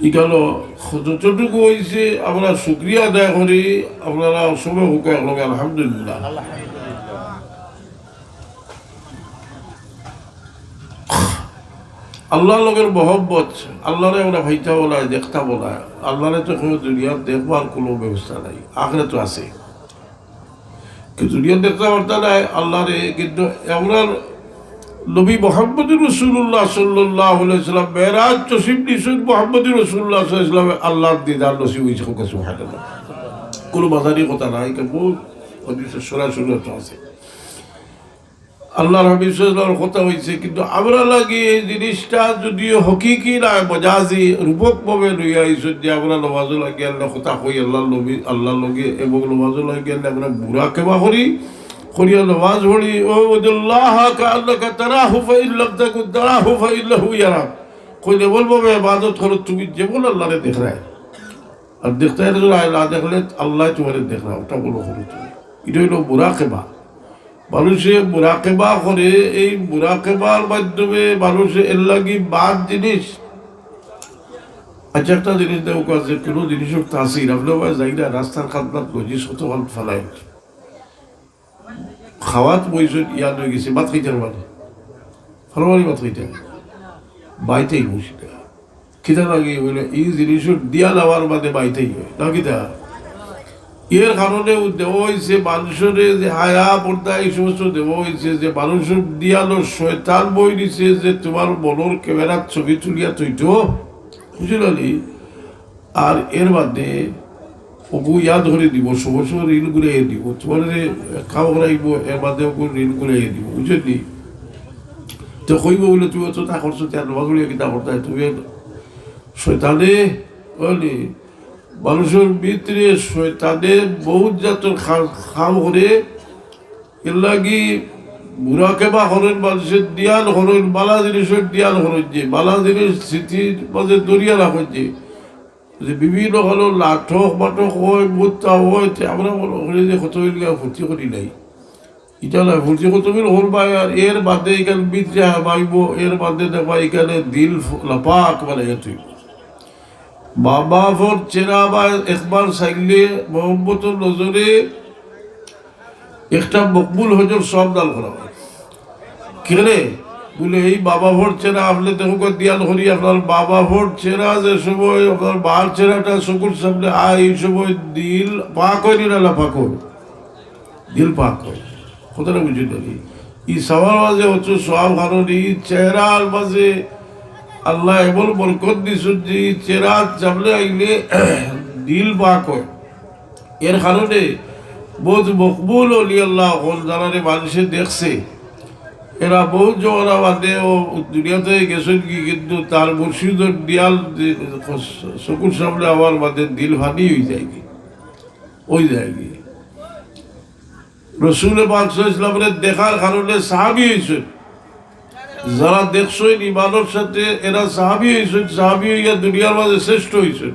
ইখানো যতটুকু অইছে আমরা শুকরিয়া আদায় করি, আপনারা সবে কউক্কা একলগে আলহামদুলিল্লাহ। আল্লাহর লগের মহব্বত, আল্লাহরে আমরা পাইতাম না, দেখতাম না। আল্লাহরে তো কেউ দুনিয়াত দেখবার কোনো ব্যবস্থা নাই, আখেরাতো আছে। কিন্তু দুনিয়াত দেখতাম পারতাম না আল্লাহরে, কিন্তু আমরার নবী মুহাম্মদুর রাসূলুল্লাহ সাল্লাল্লাহু আলাইহি ওয়াসাল্লাম মেরাজ তশরিফ নিছইন, মুহাম্মদুর রাসূলুল্লাহ সাল্লাল্লাহু আলাইহি ওয়াসাল্লাম আল্লাহর দিদার নসিব অইছে। সুবহানাল্লাহ। কোনো মাজারি কথা নাই, কিন্তু হাদিসে সরাসরি তো আছে। আল্লাহর হাবিব সাল্লাল্লাহু আলাইহি ওয়াসাল্লামর কথা অইছে, কিন্তু আমরার লাগি এই জিনিসটা যদিও হকিকি নায়, মজাজি রূপকভাবে লইয়া আইছইন যে আমরা নমাজো লাগিয়া আল্লাহ কথা কই আল্লাহর নবী, আল্লাহর লগে, এবং নমাজো লাগিয়া আল্লাহ আমরা মুরাকাবা করি, করিয়া নমাজ পড়ি, "ওয়াবুদিল্লাহা কাআন্নাকা তারাহু ফাইন লাম তাকুন তারাহু ফাইন্নাহু ইয়ারাক।" কইলে বলবো, "ইবাদত করো তুমি যেমন আল্লাহরে দেখরায়।" আর দেখতে গেলে তো না, না দেখলে আল্লাহ তোমারে দেখরা, ওটা বলো করো তুমি। এটা হইল মুরাকাবা। মানুষে মুরাকাবা করে, এই মুরাকাবার মাধ্যমে মানুষে এর লাগি বাদ জিনিস। আচ্ছা, একটা জিনিস দেখো, আছে কোনো জিনিসের তাসির, আপনি ভাই যাই না, রাস্তার কান্দাত নজিস কত ভালো ফালাই। খাওয়াত বইছইন, ইয়াদ অই গেছে, ভাত খাইতার মানে। ফরমানি ভাত খাইতার। বাইতেই বসি না। কিতা লাগে বলে, এই জিনিসের দিয়া নেওয়ার বাদে বাইতেই হয়। না কিতা? এর কারণে ও দেওয়া হইছে মানুষরে যে হায়া, পর্দা, এই সমস্ত দেওয়া হইছে যে মানুষের দিয়ালো শয়তান বই দিছে যে তোমার মনের ক্যামেরার ছবি তুলিয়া থইতো। বুঝলে নি? আর এর বাদে ওগু ইয়াদ করে দিব, সময় সময় রিল ঘুরাইয়া দিব, তোমার যে কাম করাইব, এর বাদে ওগু রিল ঘুরাইয়া দিব, বুঝলি? তো কইব বলে, "তুমি তো তা করছো, তার নমাজ পড়িয়া কিতা করতায়?" তুমি শয়তানে, বুঝলি, মানুষের ভিতরে শয়তানে বহুত জাতর খা-, কাম করে, এর লাগি মুরাকাবা করেন, মানুষের দিয়াল করেন, বালা জিনিসের দিয়াল করেন যে, বালা জিনিস স্মৃতির মাঝে ধরিয়া রাখেন যে, যে বিভিন্ন কালো নাটক মাটক হয়, মুত্তা হয়, তে আমরা মনে করি যে কত হইল গিয়া ফুর্তি করি নাই। এটা না, ফুর্তি কত হইল হর ভাই, আর এর বাদে এখানে বিদ্যা হামাইব, এর বাদে দেখবা এখানে দিল ফ-, লাপাক মানে এ তুই। মা বাপর চেহারা বা একবার চাইলে মোহাম্মতর নজরে একটা মকবুল হজর সব দান করা হয়। কেনে? বলে, এই মা বাপর চেহারা আপনি দেখুন, দিয়াল করি আপনার মা বাপর চেহারা, যে সময় আপনার মার চেহারাটা চকুর সামনে আয়, এই সময় দিল পাক হয় নি না, না পাক হয়? দিল পাক হয়। কথাটা বুঝে ধরি। এই সবার মাঝে হচ্ছে সব, কারণ এই চেহারার মাঝে আল্লাহ এমন বরকত দিছইন যে এই চেহারা সামনে আইলে দিল পাক হয়। এর কারণে বহুত মকবুল অলি আল্লাহ হল, যারারে মানুষে দেখছে, এরা বহুত জমানা বাদে ও দুনিয়াতে গেছেন কি, কিন্তু তার মুর্শিদর দিয়াল যে চকুর সামনে আমার বাদে দিল ফানি হয়ে যায় কি, হয়ে যায় কি। রসুল পাক সাল্লাল্লাহু আলাইহি ওয়াসাল্লামরে দেখার কারণে সাহাবী হইছেন। যারা দেখছইন ইমানের সাথে, এরা সাহাবী হইছেন, সাহাবী হইয়া দুনিয়ার মাঝে শ্রেষ্ঠ হইছেন।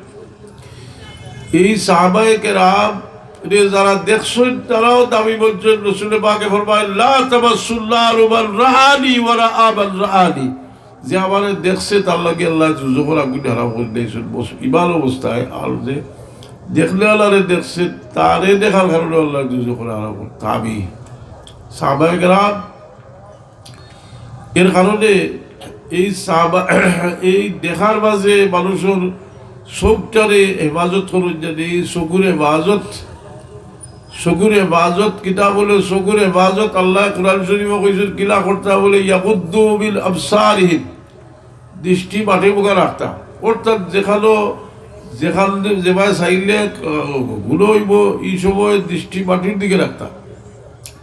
এই সাহাবায়ে কেরাম রে যারা দেখছইন, তারাও দাবি করছেন, রসুল পাকে ফরমায়, "লা তামাসসুন নারু মান রাআনি ওয়া রাআ মান রাআনি।" যে আমারে দেখছে, তার লাগি আল্লাহ দুজখর আগুন হারাম করে দিয়েছেন, বস, ইমান অবস্থায়। আর যে দেখলে আল্লাহরে দেখছে, তারে দেখার কারণে আল্লাহ দুজখর হারাম করে। তাবি, সাহাবায়ে কেরাম, এর কারণে এই সাহাবা, এই দেখার মাঝে মানুষের চোখটারে হেফাজত করুন, যাতে এই চকুর হেফাজত, চকুর হেফাজত কিতা বলে, চকুর হেফাজত আল্লাহ কোরআন শরীফে কইছেন, কিলা করতা বলে, "ইয়াগুদ্দু মিন আবসারিহিম", দৃষ্টি মাটির মুখে রাখতা, অর্থাৎ যেখানো, যেখান যেভাবে চাইলে, আহ, গুলো হইব, এই সময় দৃষ্টি মাটির দিকে রাখতা।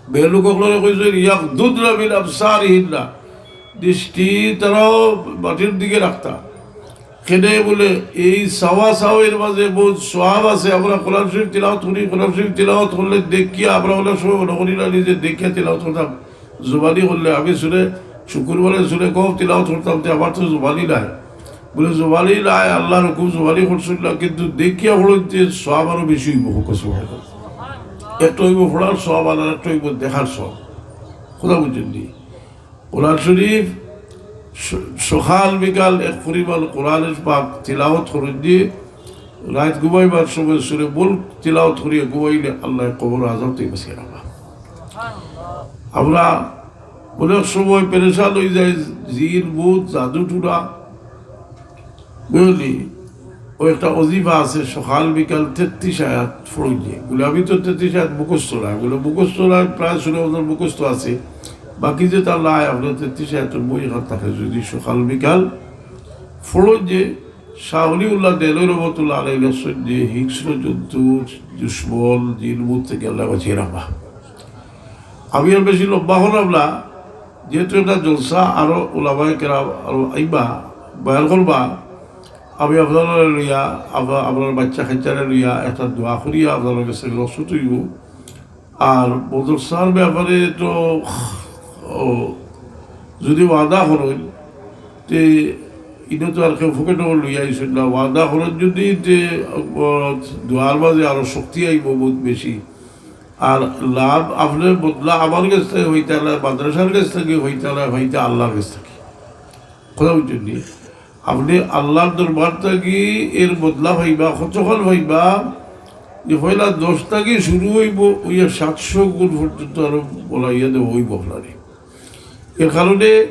বেলুক অকলরে কইছে, "ইয়াগুদ্দুনা মিন আবসারিহিন্না", দৃষ্টি তারাও মাটির দিকে রাখতা। কেনে বলে, এই চাওয়া চাওয়ির মাঝে বহুত সওয়াব আছে। আমরা কোরআন শরীফ তিলাওয়াত করি, কোরআন শরীফ তিলাওয়াত করলে দেখিয়া, আমরা অনেক সময় মনে করি না নিজে দেখিয়া তিলাওয়াত করতাম। জুবানি করলে আমি সুরে, শুক্রবারে সুরে কওফ তিলাওয়াত করতাম, তে আমার তো জুবানি নাই। বলে, জুবানি নাই, আল্লাহর হুকুম জুবানি করছইন না, কিন্তু দেখিয়া পড়ইন যে সওয়াব আরো বেশি হইব। হোক সুবহানাল্লাহ। একটা হইব পড়ার সওয়াব, আর একটা হইব দেখার সওয়াব। কথা বুঝছেন নি? কোরআন শরীফ স-, সকাল বিকাল এক পরিমাণ কোরআনের পাক তিলাওয়াত করইন যে, রাত ঘুমাইবার সময় সুরে মুলক তিলাওয়াত করিয়া ঘুমাইলে আল্লাহ কবর আযাব থেকে বাঁচিয়ে রাখবা। আমরা অনেক সময় পেরেশান অই যায়, জিন, ভূত, জাদু, টুনা, বুঝলি? ওই একটা অজিফা আছে, সকাল বিকাল তেত্রিশ আয়াত পড়ইন যে। বলে, "আমি তো তেত্রিশ আয়াত মুখস্থ নাই।" বলে, "মুখস্থ নাই, প্রায় ষোলো বছর মুখস্থ আছে, বাকি যে তার নাই, আপনার তেত্রিশ আয়াতর বই এখান থাকে, যদি সকাল বিকাল পড়ইন যে।" শাহ অলিউল্লাহ দেহলভী রহমতুল্লাহ আলাইহি লেখছইন যে হিংস্র জন্তু, দুশমন, জিন, ভূত থাকি আল্লায় বাঁচাইয়া রাখবা। আমি আর বেশি লম্বা করলাম না, যেহেতু একটা জলসা, আরো উলামায়ে কেরাম আরো আইবা, বয়ান করবা। আমি আপনারারে লইয়া, আপ-, আপনার বাচ্চা কাচ্চারে লইয়া একটা দোয়া করিয়া আপনারার গেছে রসুত অইব। আর মাদ্রাসার ব্যাপারে তো, ও, যদি ওয়াদা করইন, তে ইনো তো আর কেউ পকেটো লইয়া আইছইন না। ওয়াদা করইন যদি, তে, ও, দোয়ার মাঝে আরো শক্তি আইব বহুত বেশি। আর লাভ আপনার বদলা আমার গেছ থাকি অইতা নায়, মাদ্রাসার গেছ থাকি অইতা নায়, অইতা আল্লাহর গেছ থাকি। কথা বুঝছইন নি? আপনে আল্লাহর দরবার থাকি এর বদলা পাইবা, কতখান পাইবা? যে পয়লা দশ থাকি শুরু অইব, অইয়া সাতশো গুণ পর্যন্ত আরো বাড়াইয়া দেওয়া অইব আপনারে। এর কারণে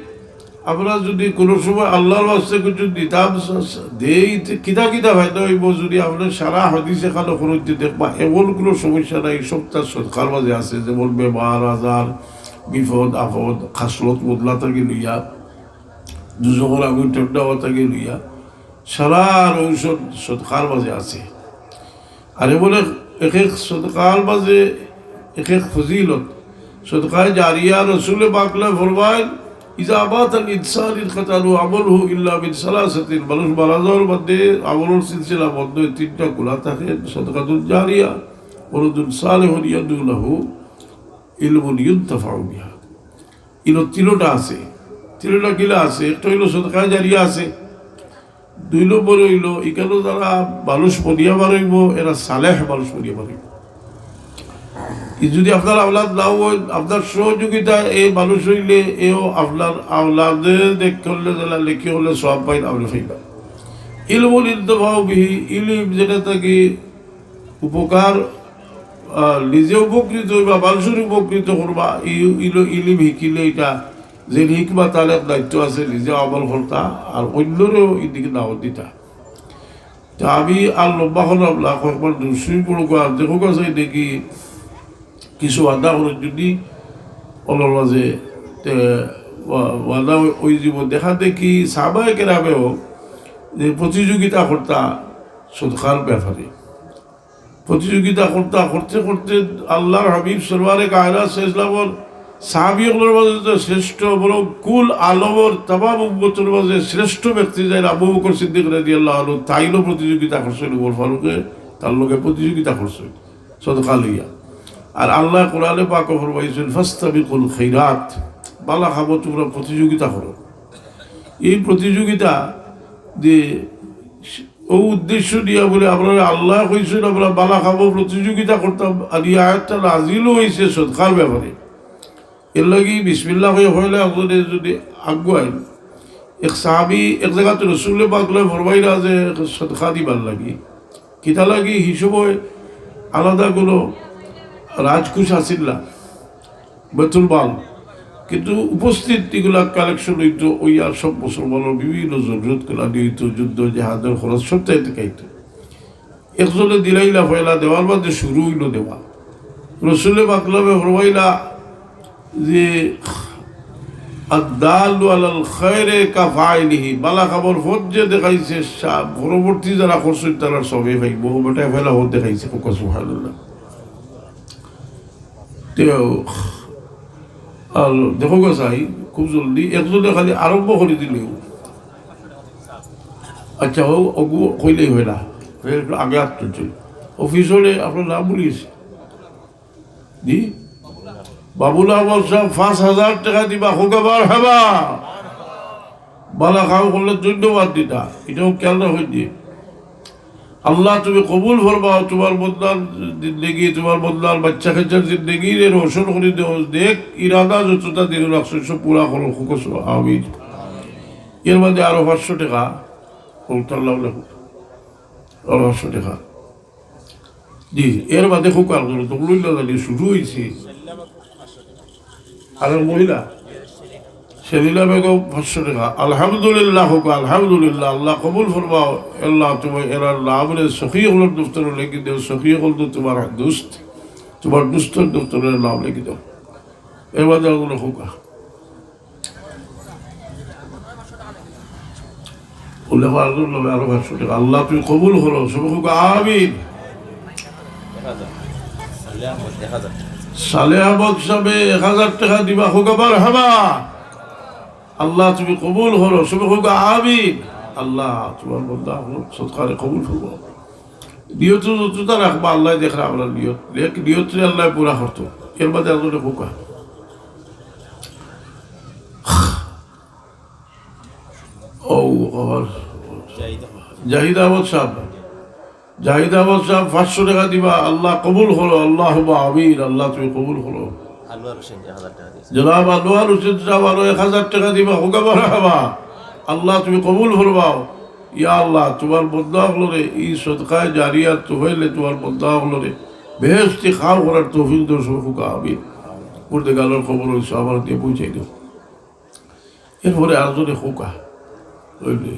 আমরা যদি কোনো সময় আল্লাহর ওয়াস্তে কিছু দিতাম, স-, স-, দেই, তে কিতা কিতা ফায়দা অইব? যদি আপনে সারা হাদিস এখানো খরচ দিয়া দেখবা, এমন কোনো সমস্যা নাই, সবতা সদকার মাঝে আছে, যেমন বেমার, আজার, বিপদ, আপদ, খাসলত বদলা থাকি লইয়া, দুজখর আগুন ঠান্ডা অওয়া থাকি লইয়া, সারার ঔষধ সদকার মাঝে আছে। আর এমন এক, এক এক সদকার মাঝে এক এক ফজিলত। সদকায়ে জারিয়া রসুলে পাকে ফরমাইন, "ইজা মাতাল ইনসানু ইনকাতাআ আনহু আমালুহু ইল্লা মিন সালাসাতিন।" মানুষ মারা যাওয়ার বাদে আমলর সিলসিলা বন্ধ অয়, তিনটা খোলা থাকে, সদকাতুন জারিয়া, ওয়ালাদুন সালিহুন ইয়াদউ লাহু, ইলমুন ইউনতাফাউ বিহা। ইনো তিনোটা আছে। তিনোটা কিলা আছে? একটা অইলো সদকায়ে জারিয়া আছে, দুই নম্বর অইলো, ইখানো যারা মানুষ বনিয়া বার অইব, এরা সালেহ মানুষ বনিয়া বার অইব। ই যদি আপনার আওলাদ না অয়, আপনার সহযোগিতা এ মানুষ অইলে, এও আপনার আওলাদে দেখ করলে, যারা লেখি করলে সওয়াব পাইন, আপনে পাইবা। ইলমুন ইউনতাফাউ বিহি, ইলিম যেটা থাকি উপকার, আহ, নিজে উপকৃত অইবা, মানুষরে উপকৃত করবা, ই-, ইলো ইলিম হিকিলে ইটা যে হিকমা তার এক দায়িত্ব আছে, নিজে আমল করতা আর অইন্যরেও ইদিকে দাওয়াত দিতা। তে আমি আর লম্বা করলাম না, কয়েকবার দুরুদ শরিফ পড়ুক্কা, আর দেখুক্কা চাই দেখি কিছু ওয়াদা করইন যদি অনর মাঝে, তে ওয়া-, ওয়াদা অই-, অইযিবো। দেখা দেখি সাহাবায়ে কেরামেও যে প্রতিযোগিতা করতা সদকার ব্যাপারে, প্রতিযোগিতা করতা, করতে করতে আল্লাহর হাবিব সরওয়ারে কায়নাত সাল্লাল্লাহু আলাইহি ওয়াসাল্লামর সাহাবী অকলর মাঝে তো শ্রেষ্ঠ, বরং কুল আলমর তামাম উম্মতর মাঝে শ্রেষ্ঠ ব্যক্তি যেইন আবু বকর সিদ্দিক রাদিয়াল্লাহু আনহু, তাইনও প্রতিযোগিতা করছইন, উমর ফারুকে তার লগে প্রতিযোগিতা করছইন সদকা লইয়া। আর আল্লায় কোরআনে পাকো ফরমাইছইন, "ফাস্তাবিকুল খাইরাত", বালা কামো তুমরা প্রতিযোগিতা করো। এই প্রতিযোগিতা যে অউ উদ্দেশ্য নিয়া বুলে আমরারে আল্লায় কইছইন, আমরা বালা কামো প্রতিযোগিতা করতাম। আর ই আয়াতটা নাজিলও অইছে সদকার ব্যাপারে। এরলাগি বিসমিল্লাহ কইয়া পয়লা একজনে যদি আগুয়াইন, এক সাহাবী এক জাগাত রসুলে পাকরে ফরমাইরা যে সদকা দিবার লাগি, কিতা লাগি হি সময় আলাদা কোনো রাজকোষ আছিল না, বেতুল মাল, কিন্তু উপস্থিত ইগুলা কালেকশন অইতো, অইয়া সব মুসলমানর বিভিন্ন জরুরতগুলা দিয়া অইতো, যুদ্ধ জেহাদর খরচ সবতা ইতে আইতো। একজনে দিলাইলা পয়লা, দেওয়ার বাদে শুরু অইলো দেওয়া। রসুলে পাকরে ফরমাইলা যে, "আদ-দাল্লু আলাল খায়রি কাফাইলিহি", বালা কামর পথ যে দেখাইছে, সা-, পরবর্তী যারা করছইন তারার সওয়াব পাইবো। বেটায় পয়লা পথ দেখাইছে, কউক্কা সুবহানাল্লাহ। তে, আর দেখো গো চাই, খুব জলদি একজনে খালি আরম্ভ করি দিলেও। আচ্ছা, অউ, অগু কইলেই অয় না, একটু আগে আত তুলছিল। অউ পিছনে আপনার নাম ভুলি গেছি। জি? বাবুল আহমদ সাহেব, পাঁচ হাজার টেকা দিবা, কউক্কা মারহাবা। বালা কাম করলে ধন্যবাদ দিতা, ইটাও খেয়াল রাখইন যে। আল্লাহ, তুমি কবুল ফরমাও তুমার বন্দার জিন্দেগি, তুমার বন্দার বাচ্চা কাচ্চার জিন্দেগিরে রোশন করি দেও, নেক ইরাদা যততা দিল রাখছো, সব পুরা করো, কউক্কা আমিন। এর বাদে আরো পাঁচশো টেকা, আরো পাঁচশো টেকা। জি, এর বাদে কউক্কা আরো, তো লইলা জানি শুরু অইছে। আর এক মহিলা, জেলিলা বেগম পাঁচশো টেকা। আলহামদুলিল্লাহ কউক্কা, আলহামদুলিল্লাহ, আল্লাহ কবুল ফরমাও। আল্লাহ তুমি এরার নাম রে সখী অকলর দফতরো লেখি দেও, সখী অকল তো তুমার দুস্ত, তুমার দুস্তর দফতরো নাম লেখি দেও। এর বাদে আরো কউক্কা। উল্লেখ আরো লগে আরো পাঁচশো টেকা। আল্লাহ তুমি কবুল করো, সবে কউক্কা আমিন। সালে আহমদ সাবে এক হাজার টেকা দিবা, কউক্কা মারহাবা। আল্লাহ তুমি কবুল করো, সবে কউক্কা আমিন। আল্লাহ তুমার বন্দা অকলর সদকারে কবুল করো। নিয়ত যতটা রাখবা, আল্লাহ দেখরা আমরার নিয়ত। নিয়তরে আল্লাহ পুরা করতো। এর বাদে আরো কউক্কা। ও, আবার জাহিদ আহমদ সাব, জাহিদ আহমদ সাব পাঁচশো টেকা দিবা, আল্লাহ কবুল করো, আল্লাহুম্মা আমিন, আল্লাহ তুমি কবুল করো। আনোয়ার হোসেন এক হাজার টেকা দিছে। জনাব আনোয়ার হোসেন সাব আরো এক হাজার টেকা দিবা, কউক্কা মারহাবা। আল্লাহ তুমি কবুল ফরমাও। ইয়া আল্লাহ, তুমার বন্দা অকলরে ই সদকায়ে জারিয়ার তুফাইলে তুমার বন্দা অকলরে বেহেশতি কাম করার তৌফিক দেও, সবে কউক্কা আমিন। মুর্দেগানর কবরো সওয়াব দিয়া পৌঁছাই দেও। এর বাদে আরো জনে কউক্কা। বুঝলি?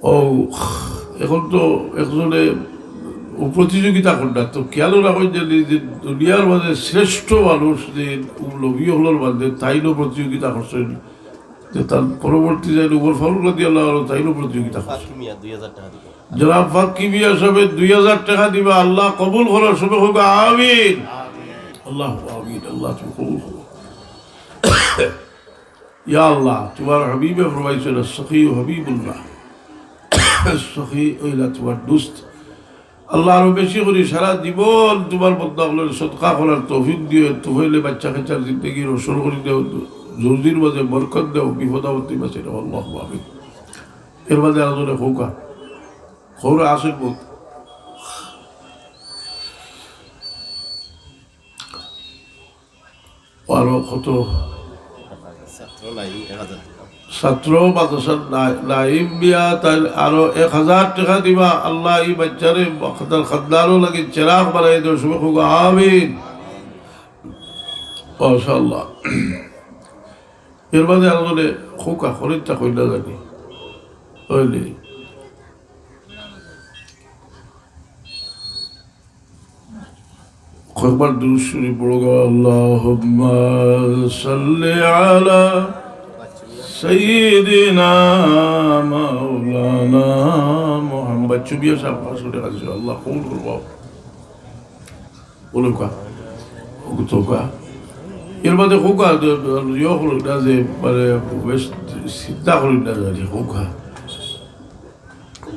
ও, অখন তো একজনে ও প্রতিযোগিতা কররা, তো খেয়াল রাখইন যে, যে দুনিয়ার মাঝে শ্রেষ্ঠ মানুষ যে নবী অকলর মাঝে, তাইনও প্রতিযোগিতা করছইন, যে তান পরবর্তী যেইন উমর ফারুক রাদিয়াল্লাহু আনহু, তাইনও প্রতিযোগিতা করছইন। ফাকি মিয়া দুই হাজার টেকা দিবা। জনাব ফাকি মিয়া সাবে দুই হাজার টেকা দিবা, আল্লাহ কবুল করো, সবে কউক্কা আমিন। আল্লাহ আমিন, আল্লাহ তুমি কবুল করো। ইয়া আল্লাহ, তুমার হাবিবে ফরমাইছইন, সখী হাবিবুল্লাহ, সখী অইলা তুমার দুস্ত। আল্লাহ, আরো বেশি করি সারা জীবন তুমার বন্দা অকলরে সদকা করার তৌফিক দিও, তুফাইলে বাইচ্চা কাইচ্চার জিন্দেগি রোশন করি দেও, রুজির মাঝে বরকত দেও, বিপদ আপদ থাকি বাঁচাই দেও, আল্লাহুম্মা আমিন। এর বাদে আরো জনে কউক্কা, খবর আছে বহুত। আরো কত? ছাত্র নাইম এক হাজার টেকা। ছাত্র মাদ্রাসার নাই-, নাইম মিয়া, তাইন আরো এক হাজার টেকা দিবা। আল্লাহ, ই বাইচ্চারে খান্দান, খান্দানর লাগি চেরাগ বানাই দেও, সবে কউক্কা আমিন। মাশাআল্লাহ। এর বাদে আরো জনে কউক্কা, খরিদটা কইলা জানি। বুঝলি? কয়েকবার দুরূদ শরীফ পড়ো গো, আল্লাহুম্মা সাল্লি আলা সাইয়্যিদিনা মাওলানা মুহাম্মদ। চুবিয়া সাহেব পাঁচশো টেকা দিছে, আল্লাহ কবুল করো। বলো কা, ও তো কা। এর বাদে কউক্কা, ইয়ে করো না যে, মানে, বেশ চিন্তা করি না জানি, কউক্কা।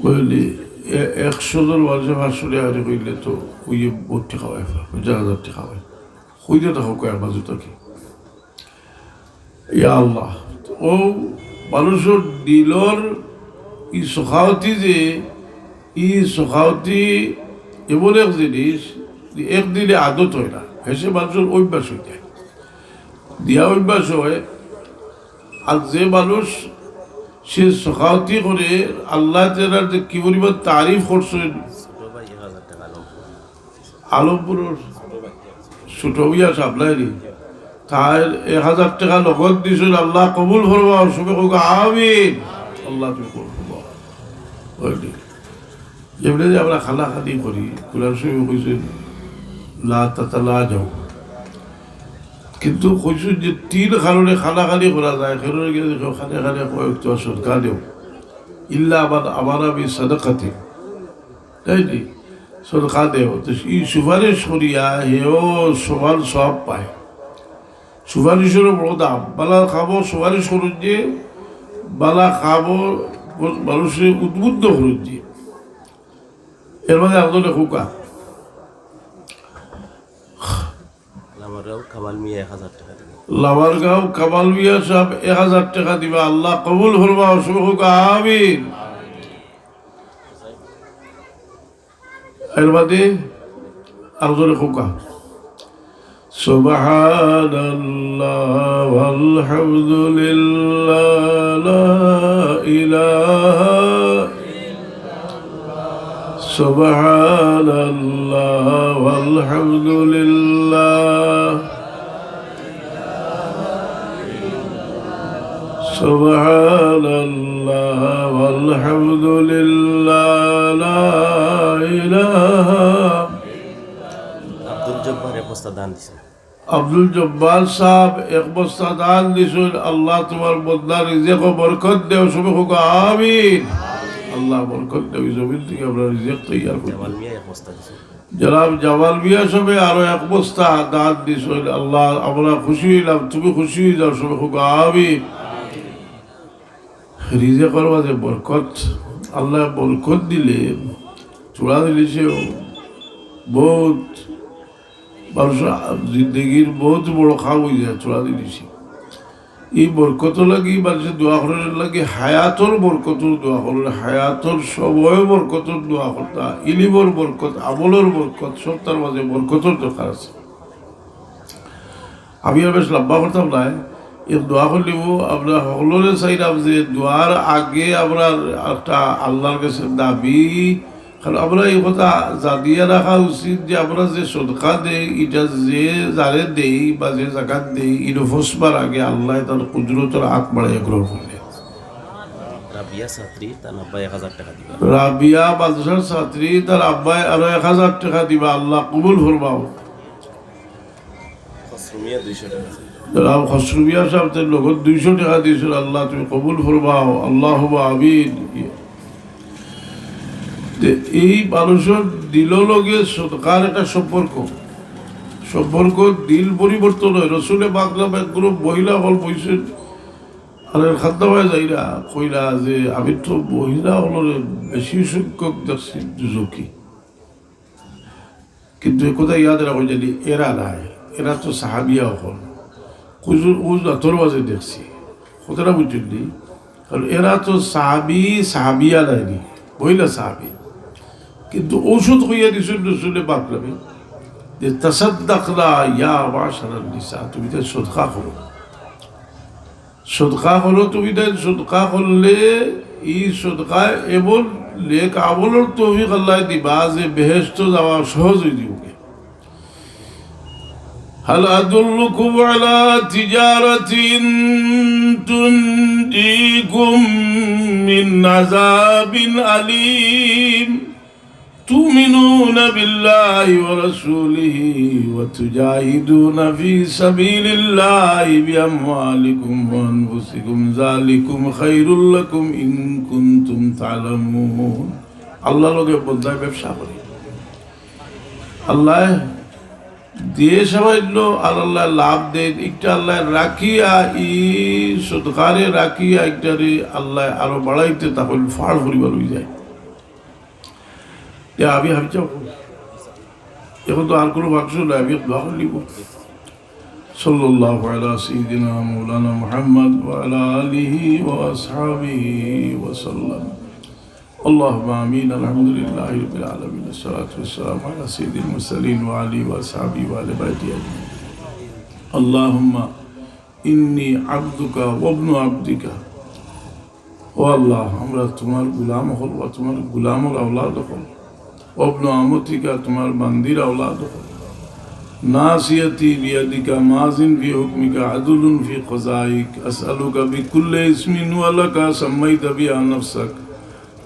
বুঝলি, এ-, একশো জন মানুষে পাঁচশো টেকা করি কইলে তো অউ বহুত টেকা অয়, পঞ্চাশ হাজার টেকা অয়। কইতে তো কউক্কা, এক বাজু থাকি। ইয়া আল্লাহ, অউ মানুষর দিলর ই সখাওতি যে, ই সখাওতি এমন এক জিনিস যে একদিনে আদত অয় না, হেষে মানুষর অভ্যাস অই যায়। দিয়া অভ্যাস অয়। আর যে মানুষ সে সখাওতি করে, আল্লাহ তাআলার যে কি পরিমাণ তারিফ করছইন। আলমপুরর ছোট ভাইয়া সামলাইনি, তাইন এক হাজার টেকা নগদ দিছইন, আল্লাহ কবুল ফরমাও, সবে কউক্কা আমিন। আল্লাহ তুমি কবুল ফরমাও। বুঝলি? এমনে যে আমরা কানাকানি করি, কোরআন শরীফে কইছইন, "লা তাতালাজাউ।" কিন্তু কইছইন যে তিন কারণে কানাকানি করা যায়, কারণে গিয়ে দেখো, কানে কানে কয়, "তো সদকা দেও।" ইল্লা মান আমারা বিসাদাকাতিন। তাই নি? সদকা দেও। তো ই সুপারিশ করিয়া হেও সমান সওয়াব পায়। সুপারিশরও বড় দাম। বালা কামো সুপারিশ করইন যে, বালা কামো মানুষরে উদ্বুদ্ধ করইন যে। এর মাঝে একজনে কউক্কা। লামারগাঁও কামাল মিয়া এক হাজার টেকা দিবা। লামারগাঁও কামাল মিয়া সাব এক হাজার টেকা দিবা। আল্লাহ কবুল ফরমাও, সবে কউক্কা আমিন। এর বাদে আরো জনে কউক্কা। সুবহানাল্লাহ ওয়ালহামদুলিল্লাহ, লা ইলাহা, সুবহানাল্লাহ ওয়ালহামদুলিল্লাহ। سبحان الله والحمد لله لا إله। আব্দুল জব্বার এক বস্তা ধান দিছইন। আব্দুল জব্বার সাহেব এক বস্তা ধান দিছইন। আল্লাহ তুমার বন্দার রিজিকো বরকত দেও, সবে কউক্কা আমিন। আল্লাহ বরকত দেও, ই জমিন থাকি আমরার রিজিক তৈয়ার করি। জামাল মিয়া এক বস্তা দিছইন। জনাব জামাল মিয়া সাহেবে আরো এক বস্তা ধান দিছইন। আল্লাহ, আমরা খুশি অইলাম, তুমি খুশি অই যাও, সবে কউক্কা আমিন। রিজিকর মাঝে বরকত, আল্লায় বরকত দিলে, চূড়া জিনিসে বউত মানষর জিন্দেগির বউত বড় কাম অই যায় চূড়া জিনিসে। ই বরকতর লাগি মানষে দোয়া করইন, এর লাগি হায়াতর বরকতর দোয়া করইন, হায়াতর সময় বরকতর দোয়া করতা, ইলিমর বরকত, আমলর বরকত, সবতার মাঝে বরকতর দরকার আছে। আমি আর বেশ লম্বা করতাম নায়, ই দোয়া করলিমু। আমরা হকলরে চাইরাম যে দোয়ার আগে আমরা একটা আল্লার গেছে দাবি, কারণ আমরা ই কথা জানিয়া রাখা উচিত যে আমরা যে সদকা দেই, ইটা যে যারে দেই বা যে জাগাত দেই, ইনো ফসবার আগে আল্লায় তান কুদরতর আত বাড়াইয়া গ্রহণ করইন। রাবিয়া ছাত্রী, তার আব্বায় এক হাজার টেকা দিবা। রাবিয়া মাদ্রাসার ছাত্রী, তার আব্বায় আরো এক হাজার টেকা দিবা। আল্লাহ কবুল ফরমাও। খসরু মিয়া দুইশো টেকা। জনাব খসরু মিয়া সাহেব তাইন নগদ দুইশো টেকা দিছইন। আল্লাহ তুমি কবুল ফরমাও, আল্লাহুম্মা আমিন। তে ই মানষর দিলর লগে সদকার একটা সম্পর্ক, সম্পর্ক দিল পরিবর্তন অয়। রসুলে পাক নামে এক group মহিলা অকল বইছইন, আর এর খাদ্দাবায় যাইরা কইরা যে আমি তো মহিলা অকলরে বেশি সংখ্যক দেখছি দুজকি। কিন্তু ই কথা ইয়াদ রাখো, জানি এরা নায়, এরা তো সাহাবিয়া অকল। কুজুর উজ আতর মাঝে দেখছি, কথাটা বুঝছইন নি? কারণ এরা তো সাহাবি, সাহাবিয়া নায়নি, মহিলা সাহাবি। কিন্তু ঔষধ কইয়া দিছইন রসুলে পাক নামে যে, "তাসাদ্দাকনা ইয়া মাশারান নিসা", তুমি তাইন সদকা করো। সদকা করো তুমি, তাইন সদকা করলে ই সদকায় এমন নেক আমলর তৌফিক আল্লায় দিবা যে বেহেশতো যাওয়া সহজ অই দিবো। هل أدلكم على تجارة تنجيكم من عذاب أليم؟ تؤمنون بالله ورسوله وتجاهدون في سبيل الله بأموالكم وأنفسكم ذلكم خير لكم إن كنتم تعلمون. আল্লার লগে বন্দায় ব্যবসা করে, আল্লায় দিয়া সামাইল, আর আল্লায় লাভ দেইন। একটা আল্লায় রাখিয়া, ই সদকারে রাখিয়া, একটারে আল্লায় আরো বাড়াইতে তখন ফাড় পরিমাণ অই যায়। ইয়া, আমি হাফিজ সাহেব, এখন তো আর কোনো বাক্স নাই, আমি দোয়া করলিব। صلى الله على سيدنا مولانا محمد وعلى آله وأصحابه وسلم. اللهم آمين. الحمد لله رب العالمين. الصلاة والسلام على سيد المرسلين وعلى آله وأصحابه وأهل بيته أجمعين. اللهم إني عبدك وابن عبدك. ও আল্লাহ, আমরা তুমার গুলাম অকল বা তুমার গুলামর আওলাদ অকল। ওয়াবনু আমাতিকা, তুমার বান্দির আওলাদ অকল। নাসিয়াতি বিয়াদিকা, মাজিন ফি হুকমিকা, আদলুন ফি কাযাইক। আসআলুকা বিকুল্লি ইসমিন হুয়া লাকা সাম্মাইতা বিহি নাফসাক,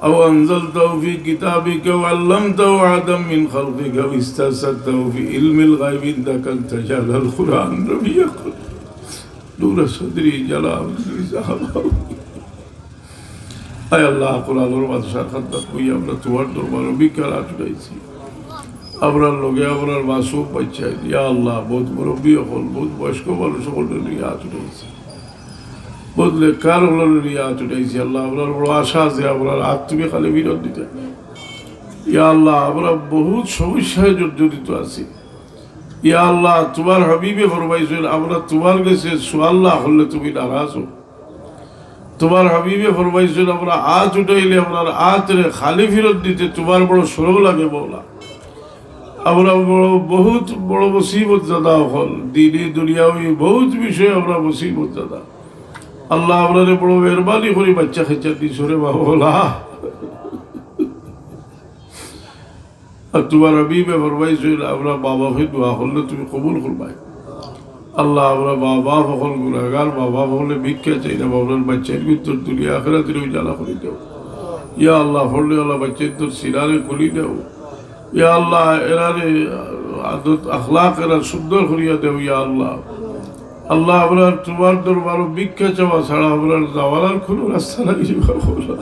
আও আনজালতাহু ফি কিতাবিকা, আও আল্লামতাহু আহাদাম মিন খালকিকা, আও ইস্তাসারতাহু ফি ইলমিল গায়বি ইনদাকা আন তাজালাল কুরআনা রাবিআ কলবি, নূরা সাদরি, জালাআ যাহাবি। আয় আল্লাহ, কোরআনর বাদশার খান্দাত বইয়া আমরা তুমার দরবারো ভিক্ষার আত উঠাইছি। আমরার লগে আমরার মাসুম বাচ্চা, ইয়া আল্লাহ, বউত মুরব্বি অকল, বউত বয়স্ক মানুষ অকলরে লইয়া আত উঠাইছি, বউত নেককার অকলরে লইয়া আত উঠাইছি। আল্লাহ, আমরার বড় আশা আছে, আমরার আত তুমি খালি ফিরত দিতায়। ইয়া আল্লাহ, আমরা বউত সমস্যায় জর্জরিত আছি। ইয়া আল্লাহ, তুমার হাবিবে ফরমাইছইন, আমরা তুমার গেছে সুয়াল না করলে তুমি নারাজ অও। তুমার হাবিবে ফরমাইছইন, আমরা আত উঠাইলে আমরার আতরে খালি ফিরত দিতে তুমার বড় শরম লাগে, মওলা। আমরা বড়, বউত বড় মুসিবত জাদা অকল, দিনি দুনিয়াবি বউত বিষয়ে আমরা মুসিবত জাদা। আল্লাহ, আমরারে বড় মেহেরবানি করি বাচ্চা কাচ্চা দিছো রে বা, মওলা। আর তুমার হাবিবে ফরমাইছইন, আমরা মা বাপে দোয়া করলে তুমি কবুল করবায়। আল্লাহ, আমরা মা বাপ অকল গুনাগার, মা বাপ অকলে ভিক্ষা চাইরাম, আমরার বাচ্চাইন্তর দুনিয়া আখেরাতরে উজালা করি দেও। ইয়া আল্লাহ, পড়নেওয়ালা বাচ্চাইন্তর সিনারে খুলি দেও। ইয়া আল্লাহ, এরারে আদত আখলাক এরা সুন্দর করিয়া দেও, ইয়া আল্লাহ। আল্লাহ, আমরার তুমার দরবারো ভিক্ষা চাওয়া ছাড়া আমরার যাওয়ার আর কুনু রাস্তা নাই রে বাবা।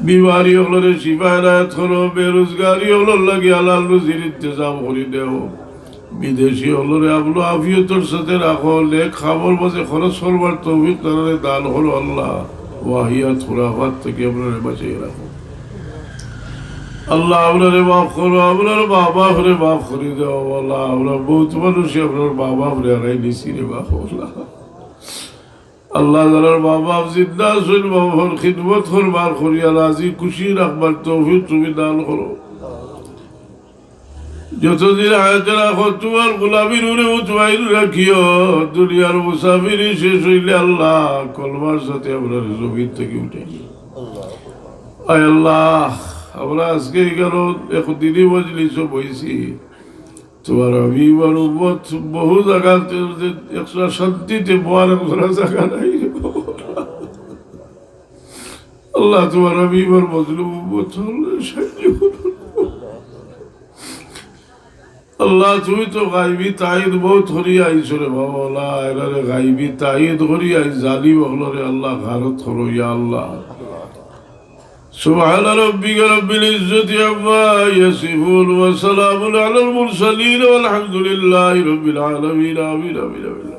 বিমারি অকলরে শিফা এনায়েত করো, বেরোজগারি অকলর লাগি হালাল রুজির ইন্তেজাম করি দেও। বিদেশি অকলরে আমন আফিয়তর সাথে রাখো, নেক কামর মাঝে খরচ করবার তৌফিক তারারে দান করো আল্লাহ। ওয়াহিয়াত খুরাফাত থাকি আমরারে বাঁচাইয়া রাখো। আল্লাহ, আমরারে মাফ করো, আমরার মা বাপরে মাফ করি দেও আল্লাহ। আমরা বউত মানুষে আমরার মা বাপরে হারাই নিছি রে বাবা আল্লাহ। আল্লাহ, যারার মা বাপ জিন্দা আছইন, মা বাপর খিদমত করবার করিয়া রাজি খুশি রাখবার তৌফিক তুমি দান করো। যতদিন হায়াতে রাখো, তুমার গোলামির উপরে মুতমাইন রাখিও। দুনিয়ার মুসাফিরি শেষ অইলে আল্লাহ, কলমার সাথে আমরারে জমিন থাকি উঠাইও। আয় আল্লাহ, আমরা আজকে ইখানো এক দিনি মজলিসো বইছি। তুমার হাবিবর উম্মত বহু জাগাত একটু শান্তিতে বওয়ার একজরা জাগা নাই। আল্লাহ, তুমার হাবিবর মজলুম উম্মত অকলরে সাহায্য করো। আল্লাহ, তুমি তো গাইবি তাইদ বউত করিয়া আইছো রে বাবা, আল্লাহ, এরারে গাইবি তাইদ করিয়া আইজ জালিম অকলরে আল্লাহ গারত করো, ইয়া আল্লাহ। سبحان ربك رب العزة عما يصفون وسلام على المرسلين والحمد لله رب العالمين. آمين، آمين، آمين.